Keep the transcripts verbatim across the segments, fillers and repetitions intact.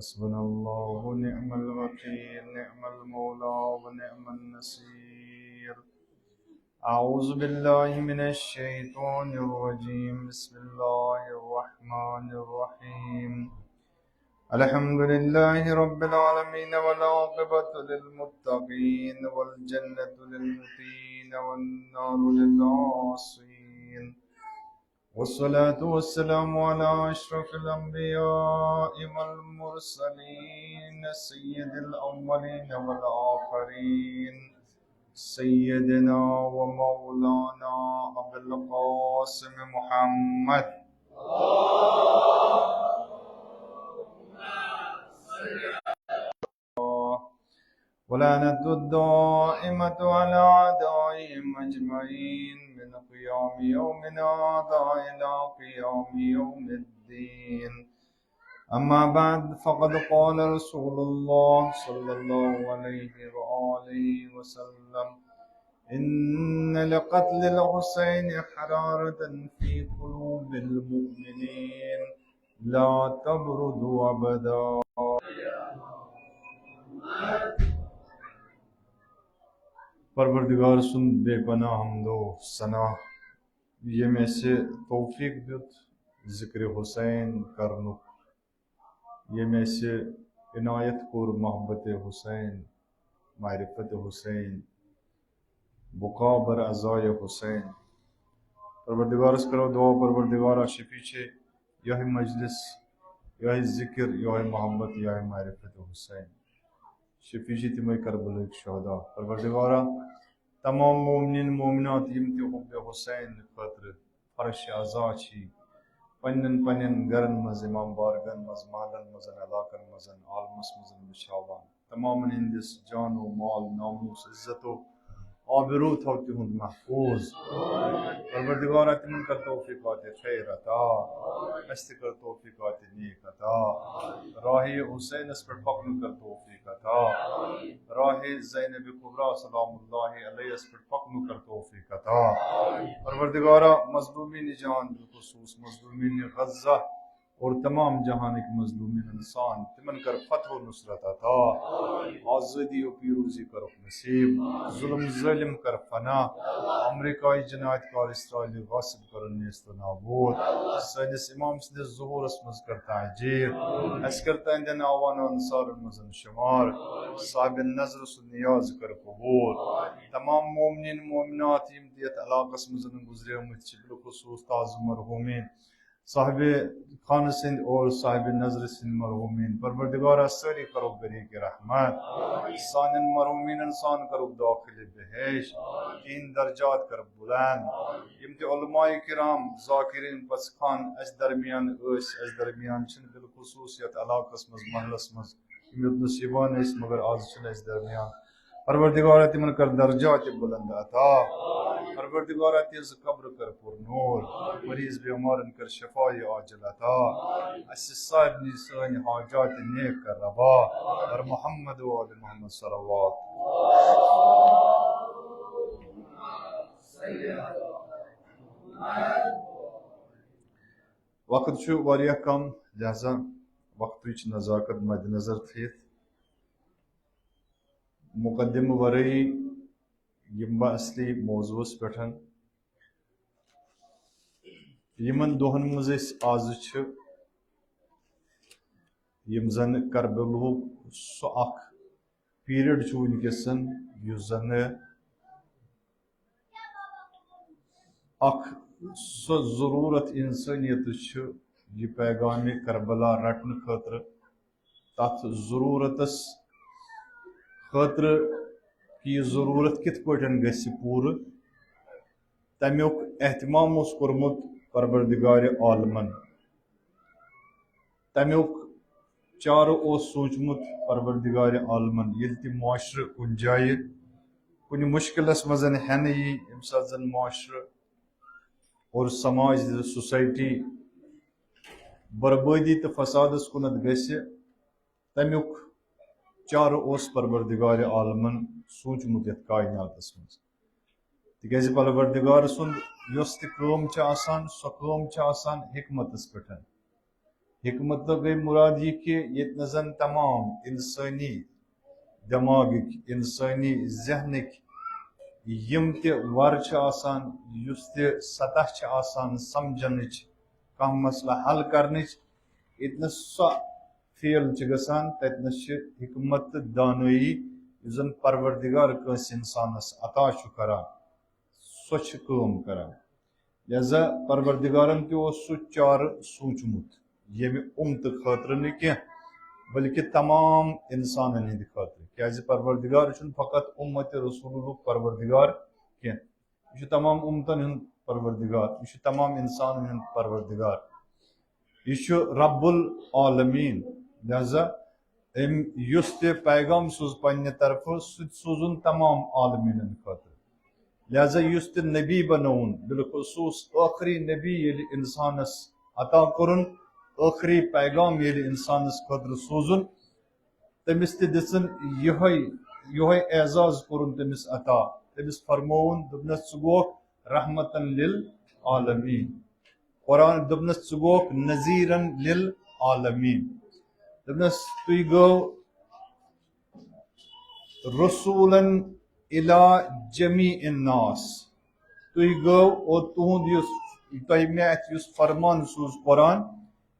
حسبنا الله ونعم الوكيل، نعم المولى ونعم النصير. أعوذ بالله من الشيطان الرجيم. بسم الله الرحمن الرحيم. الحمد لله رب العالمين، والعاقبة للمتقين، والجنة للمتقين، والنار للعاصين. والصلاة والسلام على أشرف الأنبياء والمرسلين، سيد الأولين والآخرين، سيدنا ومولانا أبي القاسم محمد. ولعنة الدائمة على أعدائهم أجمعين، من قيام يومنا هذا إلى قيام يوم الدين. أما بعد، فقد قال رسول الله صلى الله عليه وآله وسلم: إن لقتل الحسين حرارة في قلوب المؤمنين، لا تبرد أبدا. پروردگار سُنٛد بے پناہ حمد و ثنا، ییٚمۍ اَسہِ توفیق دیُت ذکر حسین کرنُک، ییٚمۍ اَسہِ عنایت کوٚر محبت حسین، معرفت حسین، بقا بر عزای حسین۔ پروردگارس کرو دعا، پروردگارا، شفیع چھے یہے مجلس، یہے ذکر، یہے محبت، یہے معرفت حسین۔ شفیع چھے تمے کربلک شہدا۔ پروردگارا، تمام مومنین مومنات یم تہِ حب حسین خاطر فرش عزا چھی، پننٮ۪ن پننٮ۪ن گرن منٛز، امام بارگاہن منٛز، محلن منٛز، علاقن منٛز، عالمس منٛز بچھاوان، تمامن ہٕنٛدِس جان و مال، ناموس، عزت و آبرو تھاو تِہُنٛد محفوظ۔ پروردگارا، تِمن کر توفیقات خیر عطا، اَسہِ تہِ کر توفیقات نیک عطا۔ راہ حسینس پٮ۪ٹھ پکنُک کر توفیق عطا۔ راہ زینب کبریٰ سلام اللہ علیہس پٮ۪ٹھ پکنُک کر توفیق عطا۔ پروردگارا، مظلومین جان، بالخصوص مظلومین غزہ اور تمام جہانٕکۍ مظلومین انسان، تِمن کر فتح و نصرت عطا۔ آزادی و پیروزی کرُکھ نصیب۔ ظلم ظٲلم کر فنا۔ امریکائی جنایت کار اسرائیلی غاصب کرن نیست و نابود۔ سٲنِس امام سٕنٛدِس ظہورس منٛز کر تعجیل۔ اَسہِ کر تہنٛدٮ۪ن اعوان و انصارن منٛز شمار۔ صاحب نظر سُنٛد نیاز کر قبول۔ تمام مومنین مومنات یم تہِ یتھ علاقس منٛز گزریمٕتۍ چھِ، بالخصوص تعظم مرحومین صاحب خان سٕنٛدۍ اور صاحب نظر سٕنٛدۍ مرحومین۔ پروردگارا، سٲری کرو بریک رحمت۔ سانٮ۪ن مرحومینن سان کرو داخل بہشت۔ تِہنٛدۍ درجات کر بلند۔ یم تہِ علماء کرام، ذاکرین پژھ خان اَسہِ درمیان ٲسۍ، اَسہِ درمیان چھِنہٕ، بالخصوص یتھ علاقس منٛز، محلس منٛز، یِم یوت نصیبان ٲسۍ، مگر آز چھِنہٕ اَسہِ درمیان۔ پروردگارا، تِمن کر درجات بلند عطا۔ پروردگارا، تِہنٛز قبر کر پر نور۔ مریض بیمارن کر شفای عاجل عطا۔ اَسہِ سارنٕے سٲنۍ حاجات نیک کر روا۔ بر محمد و آل محمد صلوات۔ وقت چھُ واریاہ کم، لہذا وقتٕچ نزاکت مدِ نظر تھٲیِتھ مقدمہٕ ورٲیی یِمہٕ بہٕ اصلی موضوعس پٮ۪ٹھ۔ یِمن دۄہن منٛز أسۍ آز چھِ، یِم زن کربلہُک سُہ اکھ period چھُ وٕنکیٚس، یُس زن اکھ سۄ ضروٗرت انسٲنیتس چھِ، یہِ پیغام کربلا رٹنہٕ خٲطرٕ، تتھ ضروٗرتس خٲطرٕ کہِ یہِ ضروٗرت کِتھ پٲٹھۍ گژھِ پوٗرٕ، تمیُک اہتمام اوس کوٚرمُت پروردگار عالمن۔ تمیُک چارٕ اوس سوٗنٛچمُت پروردگار عالمن۔ ییٚلہِ تہِ معاشرٕ کُنہِ جایہِ کُنہِ مُشکلس منٛز ہٮ۪نہٕ یی، ییٚمہِ ساتہٕ زن معاشرٕ اور سماج، society بربٲدی تہٕ فسادس کُنتھ گژھِ، تمیُک چارٕ اوس پروردگار عالمن سوٗنٛچمُت یتھ کائناتس منٛز۔ تِکیازِ پروردگار سُنٛد یۄس تہِ کٲم چھِ آسان، سۄ کٲم چھِ آسان حکمتس پٮ۪ٹھ۔ حکمت گٔے مراد یہِ کہِ ییٚتہِ نَس زَن تمام اِنسٲنی دٮ۪ماغٕکۍ، اِنسٲنی ذہنٕکۍ یِم تہِ وَر چھِ آسان، یُس تہِ سطح چھِ آسان سَمجھنٕچ، کانٛہہ مسلہٕ حل کرنٕچ، ییٚتہِ نَس سۄ فیل چھِ گژھان، تَتہِ نَس چھِ حکمت تہٕ دانٲیی، یُس زَن پروردگار کٲنٛسہِ اِنسانَس عطا چھُ کران، سۄ چھِ کٲم کران۔ لہذا پروردگارن تہِ اوس سُہ چارٕ سوٗنٛچمُت، ییٚمہِ اُمتہٕ خٲطرٕ نہٕ کینٛہہ، بلکہِ تمام اِنسانن ہٕنٛدِ خٲطرٕ۔ کیازِ پروردگار چھُنہٕ فقط اُمت رسول اللہُک پروردگار کینٛہہ، یہِ چھُ تمام اُمتن ہُنٛد پروردگار، یہِ چھُ تمام اِنسانن ہُنٛد پروردگار، یہِ چھُ رب العالمین۔ لہذا أمۍ یُس تہِ پیغام سوٗز پننہِ طرفہٕ، سُہ تہِ سوٗزُن تمام عالمیٖنَن خٲطرٕ۔ لہذا یُس تہِ نبی بنووُن، بالخصوٗص ٲخری نبی ییٚلہِ اِنسانَس عطا کوٚرُن، ٲخری پیغام ییٚلہِ اِنسانَس خٲطرٕ سوٗزُن، تٔمِس تہِ دِژٕن یِہوٚے، یِہوٚے اعزاز کوٚرُن تٔمِس عطا۔ تٔمِس فرمووُن، دوٚپنَس، "ژٕ گوکھ رحمتن للعالمین۔" قرآن دوٚپنَس، "ژٕ گوکھ نذیرن للعالمین۔" دوٚپنَس، "تُہۍ گوٚو رسولن الی جمیع الناس، تُہۍ گوٚو، او تُہُنٛد یُس تۄہہِ مےٚ اَتھِ یُس فرمان سوٗز قرآن،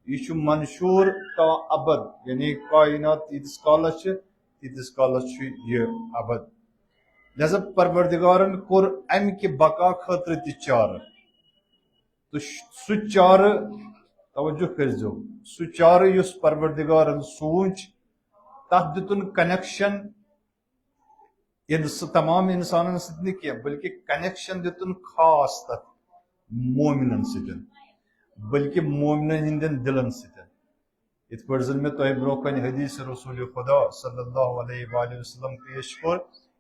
یہِ چھُ منشور تا ابد، یعنی کائنات ییٖتِس کالس چھِ، تیٖتِس کالس چھُ یہِ ابد۔" لہذا پروردگارن کوٚر اَمہِ کہِ بقا خٲطرٕ تہِ چارٕ۔ تہٕ سُہ چارٕ، توجہ کٔرۍزیو، سُہ چارٕ یُس پروردگارن سوٗنٛچ، تَتھ دِتُن کنیکشن اِنس-، تمام اِنسانن سۭتۍ نہٕ کینٛہہ، بلکہِ کنیکشن دِتُن خاص تَتھ مومنن سۭتۍ، بلکہِ مومنن ہٕنٛدٮ۪ن دِلن سۭتۍ۔ یِتھ پٲٹھۍ زَن مےٚ تۄہہِ برونٛہہ کنہِ حدیث رسول خدا صلی اللہ علیہ وآلہ وسلم پیش کوٚر،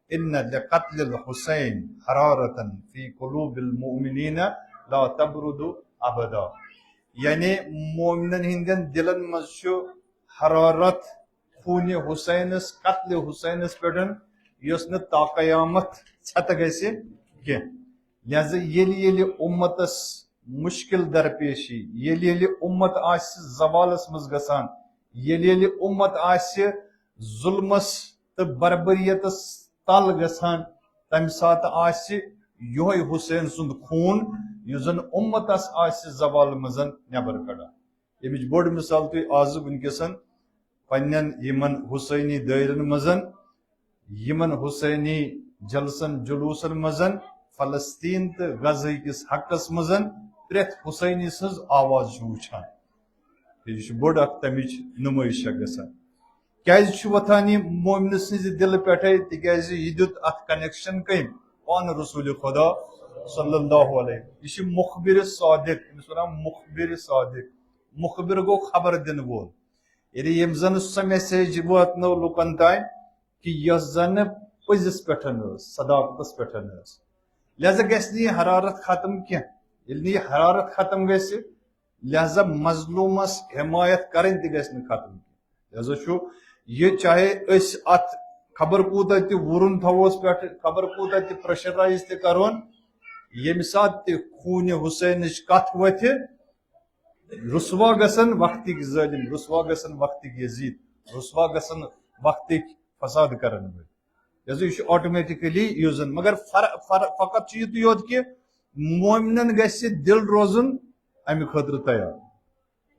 "ان لقتل الحسین حرارتن فی قلوب المؤمنین لا تبرد ابدا"، یعنی مومنن ہٕنٛدٮ۪ن دِلن منٛز چھُ حرارت خوٗنِ حسینس، قتلِ حسینس پٮ۪ٹھ، یۄس نہٕ تا قیامت ژھٮ۪تہٕ گژھِ کینٛہہ۔ لہذا ییٚلہِ ییٚلہِ اُمتس مُشکِل درپیشی، ییٚلہِ ییٚلہِ اُمت آسہِ زوالس منٛز گژھان، ییٚلہِ ییٚلہِ اُمت آسہِ ظُلمس تہٕ بربریتس تل گژھان، تمہِ ساتہٕ آسہِ یِہوٚے حسین سُنٛد خوٗن، یُس زن اُمتس آسہِ زوال منٛز نٮ۪بر کڑان۔ ییٚمِچ بٔڑ مثال تُہۍ آزٕ وٕنکیٚسن پننٮ۪ن یِمن حسینی دٲیرن منٛز، یِمن حسینی جلسن جلوسن منٛز، فلسطین تہٕ غزہ کِس حقس منٛز پرٛٮ۪تھ حسینی سٕنٛز آواز چھُ وٕچھان۔ تہٕ یہِ چھُ بٔڑ اکھ تمِچ نُمٲیش چھےٚ گژھان۔ کیازِ چھُ وۄتھان یہِ مومنہٕ سٕنٛزِ دِلہٕ پٮ۪ٹھے؟ تِکیازِ یہِ دیُت اتھ کنیکشن کٔمۍ؟ پانہٕ رسول خدا صلی اللہ علیہ۔ یہِ چھُ مخبر صادق، أمِس وَنان مخبر صادق۔ مخبر گوٚو خبر دِنہٕ وول۔ یعنی ییٚمۍ زن سۄ میسیج واتنٲو لُکن تام کہِ یۄس زن پٔزِس پٮ۪ٹھ ٲس، صداقتس پٮ۪ٹھ ٲس۔ لہذا گژھِ نہٕ یہِ حرارت ختم کینٛہہ۔ ییٚلہِ نہٕ یہِ حرارت ختم گژھِ، لہذا مظلومس حمایت کرٕنۍ تہِ گژھِ نہٕ ختم کینٛہہ۔ لہذا چھُ یہِ، چاہے أسۍ اتھ خبر کوٗتاہ تہِ وُرُن تھاووس پٮ۪ٹھ، خبر کوٗتاہ تہِ پریشرائز تہِ کرون، ییٚمہِ ساتہٕ تہِ خوٗنِ حسینٕچ کتھ وتھِ، رسوا گژھن وقتٕکۍ ظٲلم، رسوا گژھن وقتٕکۍ یزید، رسوا گژھن وقتٕکۍ فساد کرن وٲلۍ۔ لہذا یہِ چھُ آٹومیٹکلی یُس زن، مگر فر-، فر-، فقط چھُ یِتُے یوت کہِ مومنن گژھِ دِل روزُن امہِ خٲطرٕ تیار۔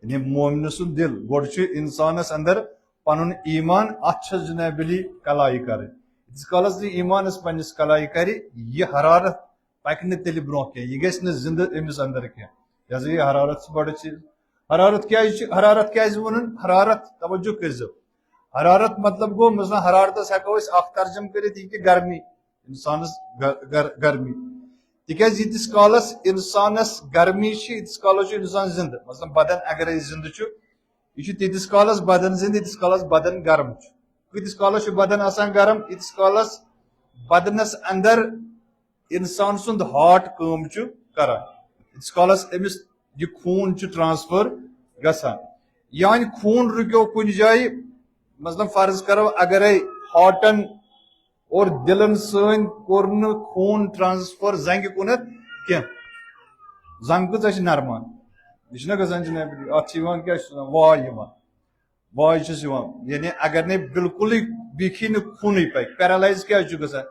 یعنی مومنہٕ سُنٛد دِل، گۄڈٕ چھُ اِنسانَس اندر پَنُن ایٖمان، اَتھ چھَس جناب علی کلایہِ کَرٕنۍ۔ ییٖتِس کالَس نہٕ ایٖمانَس پنٛنِس کلایہِ کَرِ، یہِ حرارت پَکہِ نہٕ تیٚلہِ برٛونٛہہ کینٛہہ، یہِ گژھِ نہٕ زِندٕ أمِس اندر کینٛہہ۔ لہذا یہِ حرارت چھِ بَڑٕ چیٖز۔ حرارت کیٛازِ چھِ، حرارت کیٛازِ ووٚنُن؟ حرارت، توجہ کٔرۍزیو۔ حرارت مطلب گوٚو، مثلاً حرارتَس ہٮ۪کو أسۍ اَکھ ترجمہٕ کٔرِتھ، یہِ کہِ گرمی۔ انسانس گر-، گر-، گرمی۔ تِکیازِ ییٖتِس کالس انسانس گرمی چھِ، ییٖتِس کالس چھُ انسان زندٕ۔ مثلاً بدن اگرے زندٕ چھُ، یہِ چھُ تیٖتِس کالس بدن زندٕ، ییٖتِس کالس بدن گرم چھُ۔ کۭتِس کالس چھُ بدن آسان گرم؟ ییٖتِس کالس بدنس اندر انسان سُنٛد ہارٹ کٲم چھُ کران، ییٖتِس کالس أمِس یہِ خوٗن چھُ ٹرانسفر گژھان۔ یعنی خوٗن رُکیو کُنہِ جایہِ، مثلاً فرض کرو، اگرے ہارٹن اور دِلن سۭتۍ کوٚر نہٕ خوٗن ٹرانسفر زنٛگہِ کُنتھ کینٛہہ۔ زنٛگ کۭژاہ چھِ نرمان؟ یہِ چھُنہ گژھان جناب، اَتھ چھِ یِوان، کیٛاہ چھِ وَنان، واے یِوان۔ واے چھُس یِوان۔ یعنی اگر نے بالکلٕے بیٖکھٕے نہٕ خوٗنٕے پَکہِ، paralyze کیٛازِ چھُ گژھان؟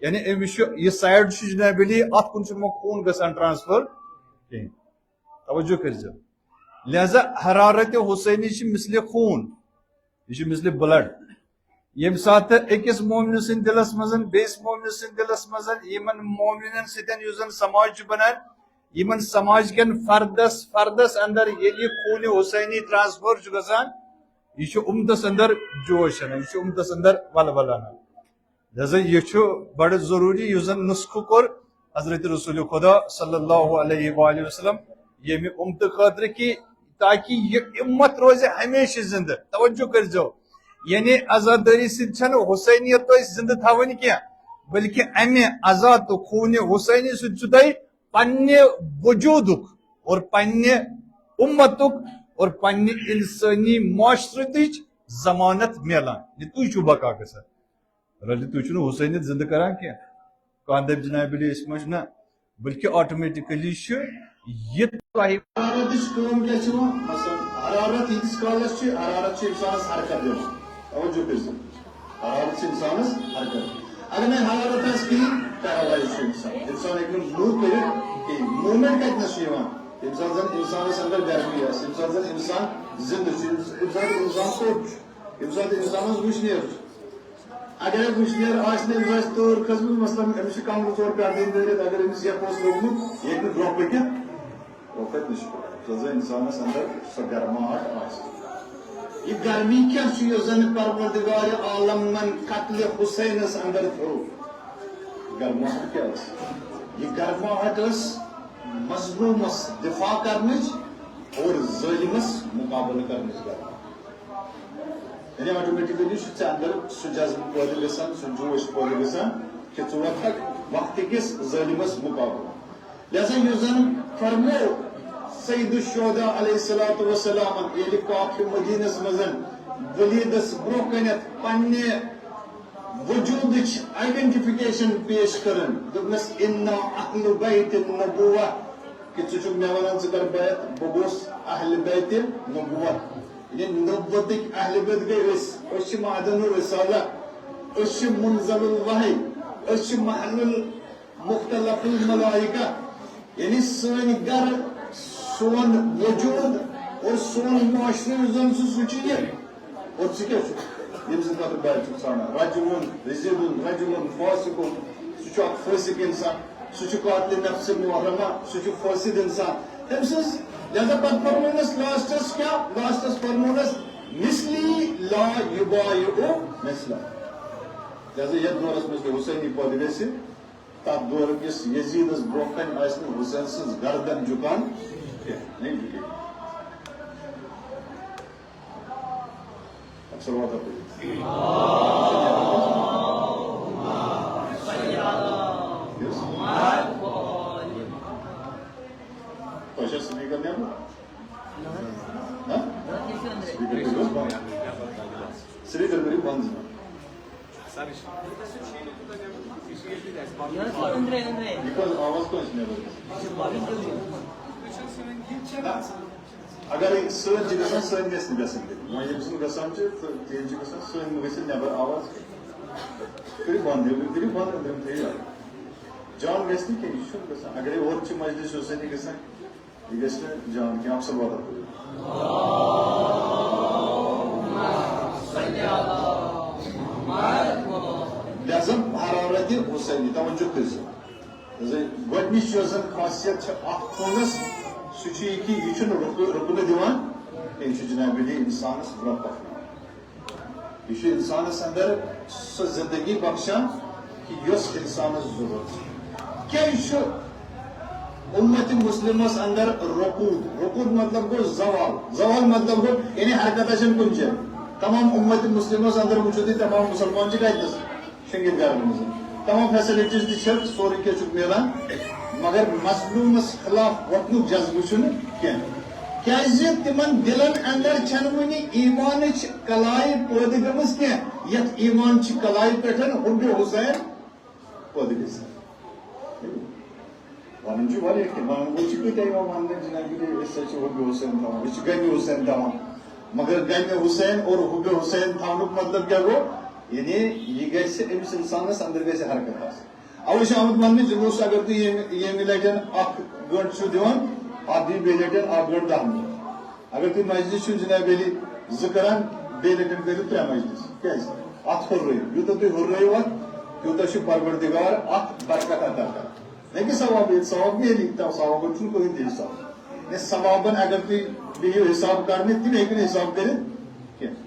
یعنی أمِس چھُ یہِ side چھُ جناب علی، اَتھ کُن چھُنہٕ وۄنۍ خوٗن گژھان transfer کِہیٖنۍ۔ توجہ کٔرۍزیو۔ لہذا حرارت حسینی چھِ مثلِ خوٗن، یہِ چھُ مثلِ blood۔ ییٚمہِ ساتہٕ أکِس مومنہٕ سٕنٛدِ دِلس منٛز، بیٚیِس مومنہٕ سٕنٛدِ دِلس منٛز، یِمن مومنن سۭتۍ یُس زن سماج چھُ بنان، یِمن سماج کٮ۪ن فردس، فردس اندر ییٚلہِ یہِ خوٗنِ حسینی transfer چھُ گژھان، یہِ چھُ اُمتس اندر جوش انان، یہِ چھُ اُمتس اندر ولولہٕ انان۔ لہذا یہِ چھُ بڑٕ ضروٗری، یُس زن نسخہٕ کوٚر حضرت رسول خدا صلی اللہ علیہ وآلہ وسلم ییٚمہِ اُمتہٕ خٲطرٕ کہِ تاکہِ یہِ اُمت روزِ ہمیشہِ زندٕ۔ توجہ کٔرۍزیو، یعنی عزادٲری سۭتۍ چھَنہٕ حسینیت تۄہہِ زندٕ تھاوٕنۍ کینٛہہ، بلکہِ امہِ عزا تہٕ خوٗنِ حسینی سۭتۍ چھُ تۄہہِ پننہِ وجوٗدُک اور پننہِ اُمتُک اور پننہِ انسٲنی معاشرتٕچ ضمانت میلان۔ یہِ تُہۍ چھِو بقا گژھان۔ رٔلِتھ تُہۍ چھِو نہٕ حسینیت زندٕ کران کینٛہہ۔ کانٛہہ دَپہِ جناب علی أسۍ ما چھِ نہ، بلکہِ automatically چھُ یہِ تۄہہِ۔ حرارتٕچ کٲم کیٛاہ چھِ یِوان؟ مثلاً حرارت ییٖتِس کالس چھِ، حرارت چھِ انسانس حرکت دِوان۔ توجہ کٔرۍزیو، حرارت چھِ انسانس حرکت۔ اگر نہٕ حرارت آسہِ کِہیٖنۍ، paralyze چھُ انسان۔ انسان ہیٚکہِ نہٕ move کٔرِتھ کِہیٖنۍ۔ Movement کتہِ نس چھِ یِوان؟ ییٚمہِ ساتہٕ زن انسانس اندر گرمی آسہِ، ییٚمہِ ساتہٕ زن انسان زندٕ چھُ، ییٚمہِ ساتہٕ انسان توٚت چھُ، ییٚمہِ ساتہٕ انسانس وٕشنیر چھُ۔ اگر وٕشنیر آسہِ نہٕ، أمِس آسہِ تۭر کھٔژمٕژ، مثلاً أمِس چھِ کمرٕ ژور پٮ۪ٹھ دِنۍ دٲرِتھ، اگر أمِس یَکھ اوس لوٚگمُت، یہِ ہیٚکہِ نہٕ برٛونٛہہ پٔکِتھ، برٛونٛہہ پٔکِتھ نہٕ چھُ پَکان۔ یُس زَن اِنسانَس اَندَر سۄ گرماہٹ آسہِ۔ یہِ گرمی کیٛاہ چھُ؟ یُس زَن پروردگار عالمَن قتلِ حسینَس اَندَر تھوٚو۔ گرماہٹ کیٛاہ ٲس؟ یہِ گرماہٹ ٲس مظلوٗمَس دِفاع کرنٕچ اور ظٲلمَس مُقابلہٕ کرنٕچ گرماہٹ۔ یعنی آٹومیٹکلی چھُ ژےٚ اندر سُہ جذبہٕ پٲدٕ گژھان، سُہ جوش پٲدٕ گژھان کہِ ژٕ وۄتھکھ، وقتہٕ کِس ظٲلمس مُقابلہٕ۔ لہذا یُس زن فرمو سید الشہداء علیہ الصلوۃ والسلامن، ییٚلہِ کاخِ مدینس منٛز ولیدس برونٛہہ کنٮ۪تھ پننہِ وجودٕچ آئیڈینٹیفکیشن پیش کرن، دوٚپنس، "انا اہل بیت النبوہ"، کہ ژٕ چھُکھ مےٚ ونان ژٕ کر بیعت، بہٕ گوس اہل بیت نبوت۔ یعنی نبوتٕکۍ اہل بیت گٔے أسۍ، أسۍ چھِ معدن الرسالہ، أسۍ چھِ منزل الوحی، أسۍ چھِ محل المختلف الملائکہ۔ یعنی سٲنۍ گرٕ، سون وجود اور سون معاشرٕ یُس زن چھُ، سُہ چھُ یہِ۔ اور ژٕ کیٛاہ چھُکھ؟ ییٚمہِ سٕنٛدِ خٲطرٕ بایِک چھُکھ ژھانٛڈان؟ رجلُن، رجلُن، رجلُن فاسقُن۔ سُہ چھُ اکھ فٲسِق اِنسان۔ سُہ چھُ قاتلِ نفسِ محرمہ۔ سُہ چھُ فٲسِد اِنسان۔ تٔمۍ سٕنٛز، لہذا پتہٕ فرمونس لاسٹس کیٛاہ؟ لاسٹس فرمونس، "مثلی لا یبایع مثلہ۔" لہذا یتھ دورس منٛز تہِ حسینی پٲدٕ گژھِ، تتھ دورٕ کِس یزیدس برونٛہہ کنہِ آسہِ نہٕ حسین سٕنٛز گردن جُکان کینٛہہ۔ نہیں جُکے۔ اکثر واتان پٔرِتھ۔ Yes۔ تۄہہِ چھا سپیکر نیبر؟ ہاں؟ سپیکر کٔرِو بند۔ سپیکر کٔرِو بند جناب۔ یہِ کۄس آواز کۄس چھِ نیبر گژھان؟ اگر سٲنۍ چھِ گژھان، سٲنۍ گژھِ نہٕ گژھٕنۍ تیٚلہِ۔ وۄنۍ ییٚمہِ سٕنٛز گژھان چھِ، تہٕ تِہِنٛدۍ چھِ گژھان، سٲنۍ مہٕ گژھِ نٮ۪بر آواز کینٛہہ۔ کٔرِو بنٛد، ییٚلہِ کٔرِو بنٛد، أنٛدرِم تھٲیِو یَلہٕ۔ جان گژھِ نہٕ کینٛہہ، یہِ چھُنہٕ گژھان۔ اگرے اورٕ چھِ مجلس یوٚت سۭتی گژھان، یہِ گژھِ نہٕ جان کینٛہہ۔ اکثر واتان کٔرِو۔ لہذا حرارت حسینی، توجہ کٔرۍزیو۔ زِ گۄڈٕنِچ یۄس زن خاصیت چھِ اکھ خوٗنس، سُہ چھُ یہِ کہِ یہِ چھُنہٕ رُکہٕ، رُکنہٕ دِوان، یہِ چھُ جناب علی انسانس برونٛہہ پکناوان۔ یہِ چھُ انسانس اندر سۄ زندگی بخشان کہِ یۄس انسانس ضرورت چھِ۔ کیٛازِ چھُ امت مسلمس اندر رقود؟ رقود مطلب گوٚو زوال۔ زوال مطلب گوٚو یعنی حرکت آسن کُنہِ جایہِ۔ تمام امت مسلمس اندر وٕچھِو تُہۍ، تمام مسلمان چھِ کتہِ نس؟ شنگِتھ گرن منٛز۔ تمام facilities تہِ چھِ، سورُے کینٛہہ چھُکھ میلان، مگر مظلومس خلاف وۄتھنُک جذبہٕ چھُنہٕ کینٛہہ۔ کیازِ تِمن دِلن اندر چھنہٕ وُنہِ ایمانٕچ کلاے پٲدٕ گٔمٕژ کینٛہہ، یتھ ایمان چہِ کلایہِ پٮ۪ٹھ حب حسین پٲدٕ گژھِ۔ ونان چھِ واریاہ کینٛہہ، ونان گوٚو چھِ کۭتیٛاہ یِوان وننہٕ جناب، أسۍ ہسا چھِ حُبہِ حسین تھاوان، أسۍ چھِ غمِ حسین تھاوان۔ مگر غمِ حسین اور حُبہِ حسین تھاونُک مطلب کیٛاہ گوٚو؟ یعنی یہِ گژھِ أمِس اِنسانَس اندر گژھِ حرکت آسٕنۍ۔ اَوَے چھُ آمُت وننہٕ، جلوٗس اگر تُہۍ ییٚمہِ، ییٚمہِ لٹٮ۪ن اکھ گٲنٛٹہٕ چھِو دِوان، اَتھ دِیِو بیٚیہِ لٹٮ۪ن اکھ گٲنٛٹہٕ دَہ مِنٹ۔ اگر تُہۍ مجلس چھِو جناب علی زٕ کران، بیٚیہِ لٹٮ۪ن کٔرِو ترٛےٚ مجلس۔ کیٛازِ؟ اَتھ ہُررٲیِو۔ یوٗتاہ تُہۍ ہُررٲیِو اَتھ، تیوٗتاہ چھُ پروردگار اَتھ برکت عطا کران۔ نہ کہِ ثواب، ییٚتہِ ثواب میلہِ، تَتھ ثوابَن چھُنہٕ کٕہٕنۍ تہِ حساب۔ نہ ثوابَن اگر تُہۍ بِہِو حساب کرنہِ، تِم ہیٚکہِ نہٕ حساب کٔرِتھ کینٛہہ۔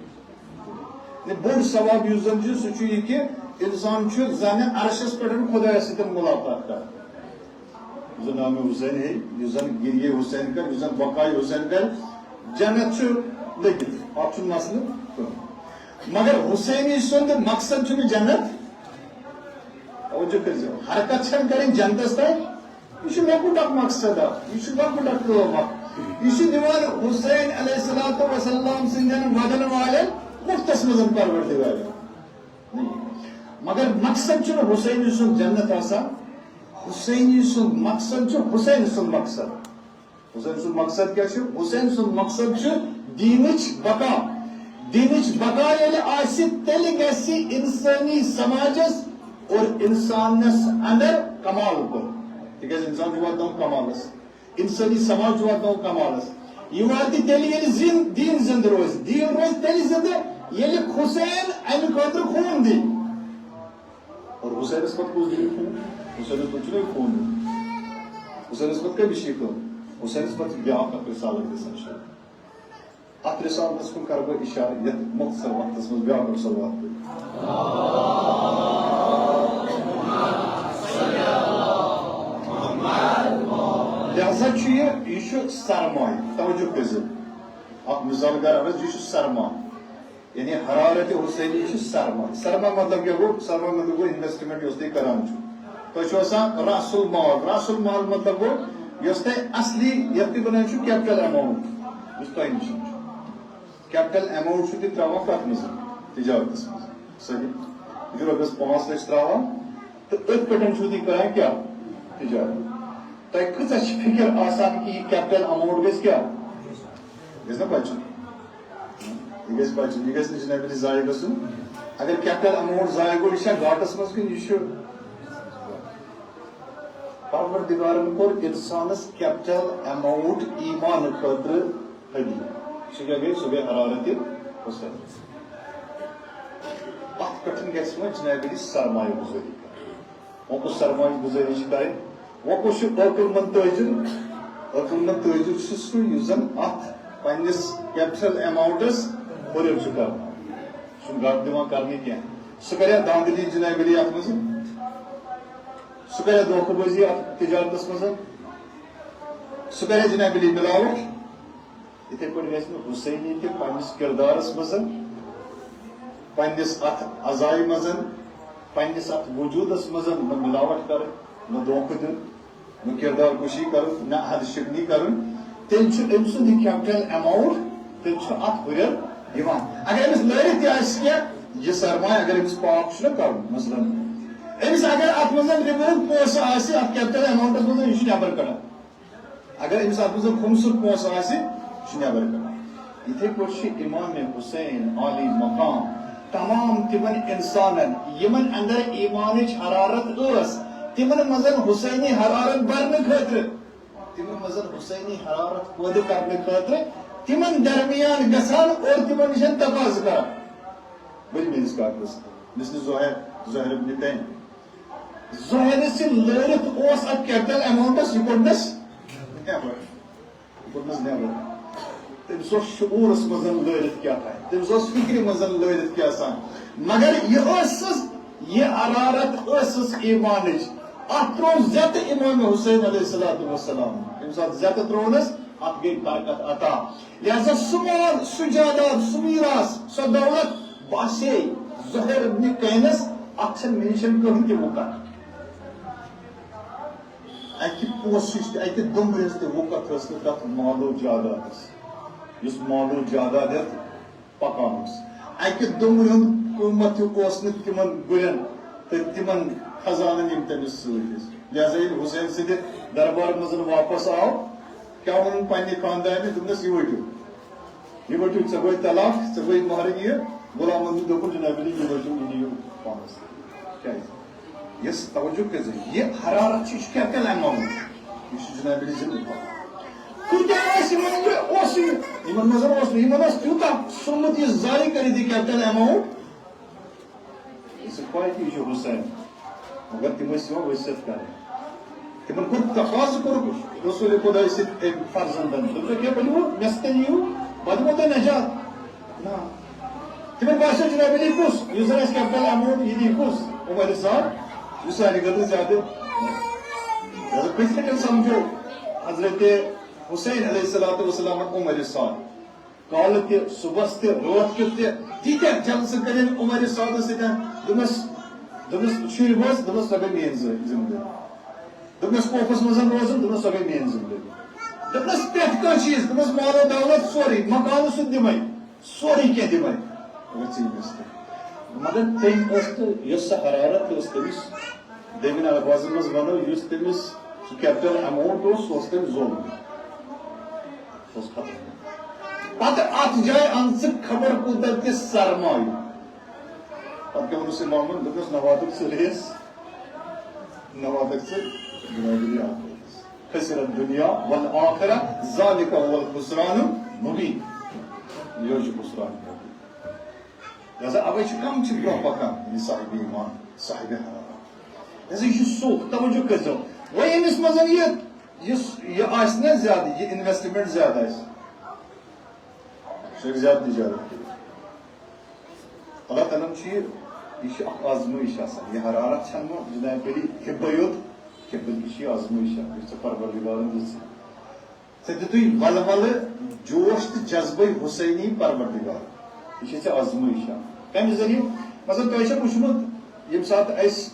نہ بوٚڑ ثواب یُس زَن چھُ، سُہ چھُ یہِ کہِ اِنسان چھُ زَنہٕ عرشَس پٮ۪ٹھ خۄدایَس سۭتۍ مُلاقات کران۔ یُس زَن نامِ حسین ہے، یُس زَن گِریہِ حسین کر، یُس زَن بقایہِ حسین کر، جنت چھُ لٔگِتھ، اَتھ چھُنہٕ مسلہٕ کٕہٕنۍ۔ مگر حسینی سُنٛد مقصد چھُنہٕ جنت۔ توجہ کٔرۍزیو، حرکت چھَنہٕ کَرٕنۍ جنتَس تام۔ یہِ چھُ لۄکُٹ اکھ مقصد اکھ، یہِ چھُ لۄکُٹ اکھ کٲم اکھ۔ یہِ چھُ دِوان حسین علیہ الصلوۃ والسلام سٕنٛدٮ۪ن وَدَن والٮ۪ن مُفتَس منٛز پروردگارَن۔ مگر مقصد چھُنہٕ حسینی سُنٛد جنت آسان، حسینی سُنٛد مقصد چھُ حسین سُنٛد مقصد۔ حسین سُنٛد مقصد کیٛاہ چھُ؟ حسین سُنٛد مقصد چھُ دیٖنٕچ بقا۔ دیٖنٕچ بقا ییٚلہِ آسہِ، تیٚلہِ گژھِ اِنسٲنی سماجس اور اِنسانس اندر کمال کُن۔ تِکیٛازِ اِنسان چھُ واتناوُن کمالس، اِنسٲنی سماج چھُ واتناوُن کمالس۔ یہِ واتہِ تیٚلہِ، ییٚلہِ زِن-، دیٖن زِندٕ روزِ۔ دیٖن روزِ تیٚلہِ زِندٕ، ییٚلہِ حسین اَمہِ خٲطرٕ خوٗن دِیہِ۔ اور حسینس پتہٕ کُس دِیہِ خوٗن؟ حسینس پتہٕ چھُنہٕ خوٗن دیُن۔ حسینس پتہٕ کٔمِس چھِ یہِ کٲم؟ حسینس پتہٕ چھِ بیٛاکھ اکھ رسالت گژھان شروع۔ اتھ رسالتس کُن کرٕ بہٕ اشارٕ یتھ مختصر وقتس منٛز بیٛاکھ رسول وقت۔ لہذا چھُ یہِ، یہِ چھُ سرمایہِ، توجہ کٔرۍزیو۔ اکھ مثال کرٕ عرض، یہِ چھُ سرما۔ یعنی حرارت حسینی چھُ سرما۔ سرما مطلب کیٛاہ گوٚو؟ سرما مطلب گوٚو investment یۄس تُہۍ کران چھِو۔ تۄہہِ چھُ آسان رأس المال۔ رأس المال مطلب گوٚو یۄس تۄہہِ اصلی، یَتھ تُہۍ وَنان چھِو capital amount، یُس تۄہہِ نِش چھُ۔ Capital amount چھُو تُہۍ ترٛاوان کَتھ منٛز؟ تجارتَس منٛز۔ صحیح۔ یہِ چھُ رۄپیَس پانٛژھ لَچھ ترٛاوان تہٕ أتھۍ پٮ۪ٹھ چھُو تُہۍ کران کیٛاہ؟ تجارت۔ تۄہہِ کۭژاہ چھِ فِکر آسان کہِ یہِ capital amount گژھِ کیٛاہ؟ گژھِ نا بچُن؟ یہِ گژھِ بچُن، یہِ گژھِ نہٕ جناب علی ضایع گژھُن۔ اگر capital amount ضایع گوٚو، یہِ چھا گاٹس منٛز کِنہٕ یہِ چھُ؟ پروردگارن کوٚر انسانس capital amount ایمان خٲطرٕ ہدیہ۔ سُہ کیٛاہ گٔے؟ سُہ گٔے حرارت حسین۔ اتھ پٮ۪ٹھ گژھِ وۄنۍ جناب علی سرمایہ گذٲری کرٕنۍ۔ وۄنۍ کُس سرمایہ گذٲری چھِ کرٕنۍ؟ وۄنۍ کُس چھُ عقل مند تاجر؟ عقل مند تاجر چھُ سُہ، یُس زن اتھ پننِس capital amount-س ہُرٮ۪ر چھُ کران۔ سُہ چھُنہٕ گاٹہٕ دِوان کرنہٕ کینٛہہ۔ سُہ کرِ دھاندلی جناب علی اتھ منٛز، سُہ کرِ دھوکہٕ بازی اتھ تجارتس منٛز، سُہ کرِ جناب علی ملاوٹ۔ یِتھے پٲٹھۍ گژھِ نہٕ حسینی تہِ پننِس کردارس منٛز، پننِس اتھ عزایہِ منٛز، پننِس اتھ وجودس منٛز نہ ملاوٹ کرٕنۍ، نہ دھوکہٕ دیُن، نہ کردار کشی کرٕنۍ، نہ حد شکنی کرٕنۍ۔ تیٚلہِ چھُ أمۍ سُنٛد یہِ capital amount، تیٚلہِ چھُ اتھ ہُرٮ۪ر یِوان۔ اگر أمِس لٲرِتھ تہِ آسہِ کینٛہہ، یہِ سرمایہ اگر أمِس پاک چھُنہ کرُن، مثلاً أمِس اگر اتھ منٛز رِبوُک پونٛسہٕ آسہِ، اتھ capital amount-س منٛز، یہِ چھُ نٮ۪بر کڑان۔ اگر أمِس اتھ منٛز خُمسُک پونٛسہٕ آسہِ، یہِ چھُ نٮ۪بر کڑان۔ یِتھے پٲٹھۍ چھُ امام حسین عالی مقام تمام تِمن انسانن، یِمن اندر ایمانٕچ حرارت ٲس، تِمن منٛز حسینی حرارت برنہٕ خٲطرٕ، تِمن منٛز حسینی حرارت پٲدٕ کرنہٕ خٲطرٕ تِمن درمیان گژھان اور تِمن نِش تقاضہٕ کران۔ ؤلِو میٲنِس کاکس، مثل زہیر، زہیر ابن تیم۔ زہیرس یہِ لٲرِتھ اوس اتھ capital amount-س، یہِ کوٚڑنس نٮ۪بر۔ یہِ کوٚڑنس نٮ۪بر۔ تٔمِس اوس شعوٗرس منٛز لٲرِتھ کیٛاہ تام۔ تٔمِس اوس فِکرِ منٛز لٲرِتھ کیٛاہ تام۔ مگر یہِ ٲسٕس، یہِ حرارت ٲسٕس ایمانٕچ۔ اتھ ترٛوو زیتہٕ امام حسین علیہ الصلوۃ والسلام۔ ییٚمہِ ساتہٕ زیتہٕ ترٛوونس، اتھ گٔے برکت عطا۔ لہذا سُہ مال، سُہ جائیداد، سُہ میراث، سۄ دولت باسے زہیر ابن کینس، اتھ چھنہٕ، مےٚ نِش چھنہٕ کٕہٕنۍ تہِ وُکت۔ اکہِ پونٛسٕچ تہِ، اکہِ دُمبرِس تہِ وُکت ٲس نہٕ تتھ مال و جائیدادس، یُس مال و جائیداد ہیتھ پکان اوس۔ اکہِ دُمبرِ ہُنٛد قۭمتھ ہیوٗ اوس نہٕ تِمن گُرٮ۪ن تہٕ تِمن خزانن، یِم تٔمِس سۭتۍ ٲسۍ۔ لہذا ییٚلہِ حسین سٕنٛدِ دربار منٛز واپس آو، کیٛاہ ووٚنُن پننہِ خاندانہِ؟ دوٚپنس، "یہِ ؤٹِو، یہِ ؤٹِو، ژےٚ گوٚے طلاق، ژےٚ گوٚے مہرٕنۍ یہِ۔" غلامن تہِ دوٚپُن، "جناب علی، یہِ ؤٹِو، یہِ نِیِو پانس سۭتۍ۔" کیٛازِ؟ یۄس توجہ کٔرۍزیو، یہِ حرارت چھِ، یہِ چھُ capital amount، یہِ چھُ جناب علی زِندٕ پَتہٕ۔ کۭتیٛاہ ٲسۍ یِمن، یہِ اوس یہِ، یِمن منٛز اوس نہٕ، یِمن اوس تیوٗتاہ سومُت یہِ ضایع کٔرِتھ یہِ capital amount۔ ژےٚ چھِ پَے کہِ یہِ چھُ حسین، مگر تِم ٲسۍ یِوان ؤسیت کرنہِ۔ تِمن کوٚر تقاضہٕ کوٚرُکھ رسول خداے سۭتۍ أمۍ فرزندن، دوٚپُکھ، "ہے، ؤلِو، مےٚ سۭتۍ یِیِو، بہٕ دِمو تۄہہِ نجات۔" نہ۔ تِمن باسیو جناب علی کُس، یُس زن اَسہِ capital amount یہِ دی کُس؟ عمر صاحب، یُس سانہِ خٲطرٕ زیادٕ۔ لہذا کِتھ کٔنۍ سمجھو حضرت حسین علیہ الصلوۃ والسلام عمر صاحب؟ کالہٕ تہِ، صُبحس تہِ، رٲتھ کیُتھ تہِ، تیٖتیٛاہ جلسہٕ کٔرِن عمر سعدس سۭتۍ۔ دوٚپنس، دوٚپنس، "شُرۍ بوز؟" دوٚپنس، "سۄ گٔے میٛٲنۍ ذٲتی ذمہٕ دٲری۔" دوٚپنس، "کوفس منٛز روزُن؟" دوٚپنس، "سۄ گٔے میٛٲنۍ ذمہٕ دٲری۔" دوٚپنس، "پرٛٮ۪تھ کانٛہہ چیٖز؟" دوٚپنس، "مال و دولت سورُے، مکانہٕ سُہ دِمے، سورُے کینٛہہ دِمے، مگر ژٕ یہِ مےٚ سۭتۍ۔" مگر تٔمۍ ٲس نہٕ، یۄس سۄ حرارت ٲس تٔمِس، دوٚیمٮ۪ن الفاظن منٛز ونو، یُس تٔمِس سُہ capital amount اوس، سُہ اوس تٔمۍ زومُت۔ سُہ اوس ختم۔ پتہٕ اتھ جایہِ ان ژٕ خبر کوٗتاہ تہِ سرمایہِ۔ پتہٕ کیٛاہ ووٚنُس امامن؟ دوٚپنس، "نہ واتکھ ژٕ ریس، نہ واتکھ ژٕ جناب علی آخرتس۔ خسر الدنیا والآخرہ، ذالک هو الخسران المبین۔" یہِ چھُ خسران مبین۔ لہذا اوے چھِ کم چھِ برونٛہہ پکان، یہِ صاحب ایمان، صاحب حرارت۔ لہذا یہِ چھُ سُہ، توجہ کٔرۍزیو۔ وۄنۍ ییٚمِس منٛز یہِ، یُس یہِ آسہِ نہ زیادٕ، یہِ investment زیادٕ آسہِ، سُہ ہیٚکہِ زیادٕ تجارت کٔرِتھ۔ اللہ تعالیٰ ہن چھُ یہِ، یہِ چھِ اکھ آزمٲیش آسان۔ یہِ حرارت چھَنہٕ وۄنۍ جناب علی حبے یوت، کینٛہہ، بلکہِ چھِ یہِ آزمٲیش اکھ، یۄس ژےٚ پروردگارن دِژ۔ ژےٚ دِتُے ولولہٕ، جوش تہٕ جذبے حسینی پروردگار۔ یہِ چھِ ژےٚ آزمٲیش اکھ۔ کمہِ ذٔریعہٕ؟ مثلاً، تۄہہِ چھا وُچھمُت، ییٚمہِ ساتہٕ اَسہِ،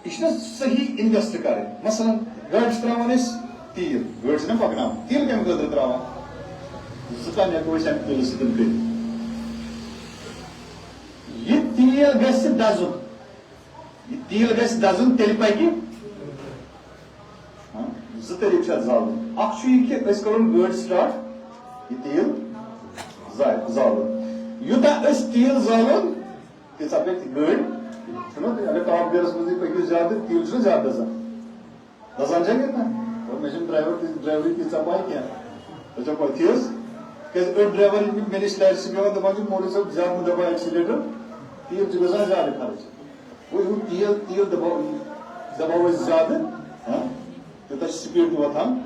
یہِ چھِنہ صحیح invest کرٕنۍ۔ مثلاً، گاڑِ چھِ تراوان أسۍ تیٖل، گٲڑۍ چھِنہ پکناوان، تیٖل کمہِ خٲطرٕ تراوان؟ زٕ کامہِ ہٮ۪کو أسۍ اَمہِ تیٖلہٕ سۭتۍ کٔرِتھ۔ یہِ تیٖل گژھِ دَزُن، یہِ تیٖل گژھِ دَزُن، تیٚلہِ پَکہِ۔ ہاں، زٕ طریٖقہٕ چھِ اَتھ زالُن۔ اَکھ چھُ یہِ کہِ أسۍ کَرون گٲڑۍ start، یہِ تیٖل زا-، زالُن۔ یوٗتاہ أسۍ تیٖل زالون، تیٖژاہ پَکہِ گٲڑۍ۔ چھُنہ تُہۍ، اگر top gear منٛزٕے پٔکِو زیادٕ، تیٖل چھُنہ زیادٕ دَزان۔ دَزان چھا کِنہٕ نہ؟ اور مےٚ چھُنہٕ driver تہِ، driver تیٖژاہ پَے کینٛہہ۔ تۄہہِ چھو پَتہٕ تہِ حظ؟ کیٛازِ أڑۍ driver یِم مےٚ نِش لَرِ چھِ بیٚہوان، دَپان چھِ، "مولوی صٲب، زیادٕ مہٕ دَباو accelerator، تیٖل چھُ گژھان زیادٕ خرٕچ۔" گوٚو یِہُنٛد تیٖل، تیٖل دَباو، دَباوو أسۍ زیادٕ، ہاں؟ تیوٗتاہ چھِ speed تہِ وۄتھان۔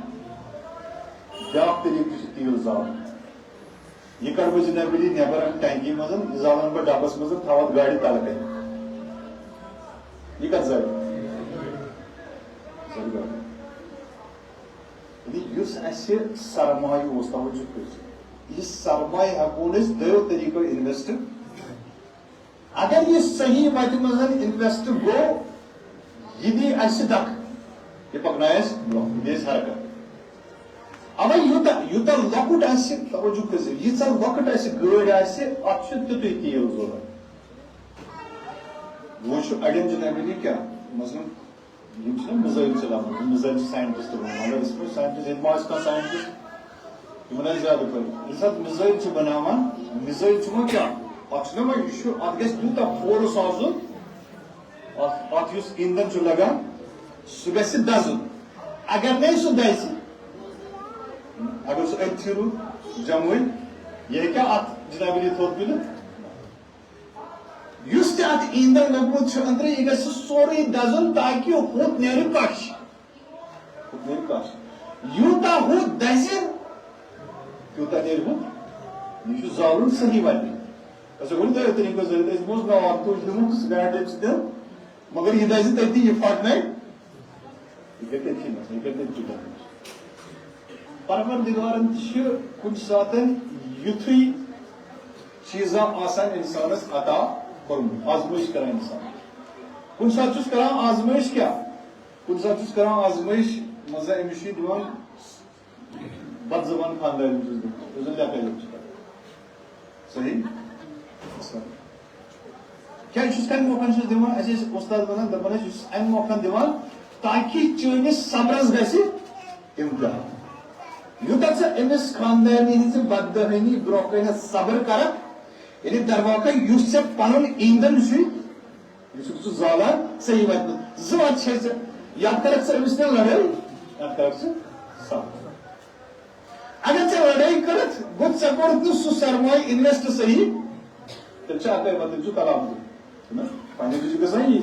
بیٛاکھ طریٖقہٕ تہِ چھُ تیٖل زالُن۔ یہِ کَڑٕ بہٕ جناب علی نٮ۪بر اَمہِ ٹینکی منٛز، یہِ زالَن بہٕ ڈَبَس منٛز، تھاوَتھ گاڑِ تَلہٕ کَنہِ۔ یہِ کَتھ زالہِ؟ زالہِ گاڑِ۔ یعنی یُس اَسہِ سرمایہِ اوس، توجہ کٔرِو، یہِ سرمایہِ ہٮ۪کو نہٕ أسۍ دۄیو طریٖقو invest۔ اگر یہِ صحیح وَتہِ منٛز invest گوٚو، یہِ دی اَسہِ دَکہٕ، یہِ پَکنایہِ اَسہِ برٛونٛہہ، یہِ دی اَسہِ حرکت۔ اَوَے یوٗتاہ، یوٗتاہ لۄکُٹ آسہِ، توجہ کٔرۍزیو، ییٖژاہ لۄکٕٹ آسہِ گٲڑۍ آسہِ، اَتھ چھُ تیُتُے تیٖل ضوٚرَتھ۔ وۄنۍ چھُ اَڑٮ۪ن جناب علی کیٛاہ، مثلاً، یِم چھِنہ missile چلاوان، یِم missile چھِ scientist بَنان، مگر أسۍ چھِ scientist، ییٚتہِ ما آسہِ کانٛہہ scientist، یِمَن آسہِ زیادٕ پَے۔ ییٚمہِ ساتہٕ missile چھِ بَناوان، missile چھُ وۄنۍ کیٛاہ؟ اَتھ چھُنہ وۄنۍ، یہِ چھُ، اَتھ گژھِ تیوٗتاہ force آسُن، اَتھ، اَتھ یُس ایندھن چھُ لَگان، سُہ گژھِ دَزُن۔ اگر نَے سُہ دَزِ، اگر سُہ أتھی روٗد جموٕے، یہِ ہیٚکیٛاہ اَتھ جناب علی تھوٚد مِلِتھ؟ یُس تہِ اتھ ایندھن لوٚگمُت چھُ أنٛدرٕ، یہِ گژھِ سورُے دزُن تاکہِ ہوٚت نیرِ پش۔ ہوٚت نیرِ پش۔ یوٗتاہ ہوٚت دزِ، تیوٗتاہ نیرِ ہوٚت۔ یہِ چھُ زالُن صحیح وتہِ۔ أسۍ ؤنۍ تۄہہِ طریٖقس ذٔریعہٕ، أسۍ دِموس نار، تُج دِمو تہٕ سگریٹ ڈٔبۍ سۭتۍ دِمو، مگر یہِ دزِ تٔتی، یہِ پھٹنَے۔ یہِ گژھِ تٔتھی منٛز، یہِ گژھِ تٔتھی منٛز۔ پروردگارن تہِ چھِ کُنہِ ساتن یُتھُے چیٖزا آسان انسانس عطا کوٚرمُت، آزمٲیش کران انسان۔ کُنہِ ساتہٕ چھُس کران آزمٲیش کیٛاہ؟ کُنہِ ساتہٕ چھُس کران آزمٲیش، منٛزٕ أمِس چھُ دِوان بد زبان خاندارٮ۪ن چھُس دِوان، یُس زن لیکھا لیوٚکھ چھُ کران۔ صحیح؟ صحیح۔ کیٛازِ چھُس کَمہِ موقعن چھُس دِوان؟ اَسہِ ٲسۍ اُستاد وَنان، دَپان ٲسۍ، یُس اَمہِ موقعن دِوان، تاکہِ چٲنِس صبرس گژھِ امتحان۔ یوٗتاہ ژٕ أمِس خاندارنہِ ہٕنٛزِ بددہٲنی برونٛہہ کنٮ۪تھ صبر کرکھ، یعنی درواقع یُس ژےٚ پنُن ایندن چھُے، یہِ چھُکھ ژٕ زالان صحیح وتہِ منٛز۔ زٕ وتہِ چھے ژےٚ، یا کرکھ ژٕ أمِس سۭتۍ لڑٲے، یا کرکھ ژٕ صبر۔ اگر ژےٚ لڑٲے کٔرٕتھ، گوٚو ژےٚ کوٚرُتھ نہٕ سُہ سرمایہِ invest صحیح، تیٚلہِ چھِ اکٲے وتھ، تیٚلہِ چھُ طلاق دیُن۔ چھُنہ؟ پننہِ تہِ چھُ گژھان یی۔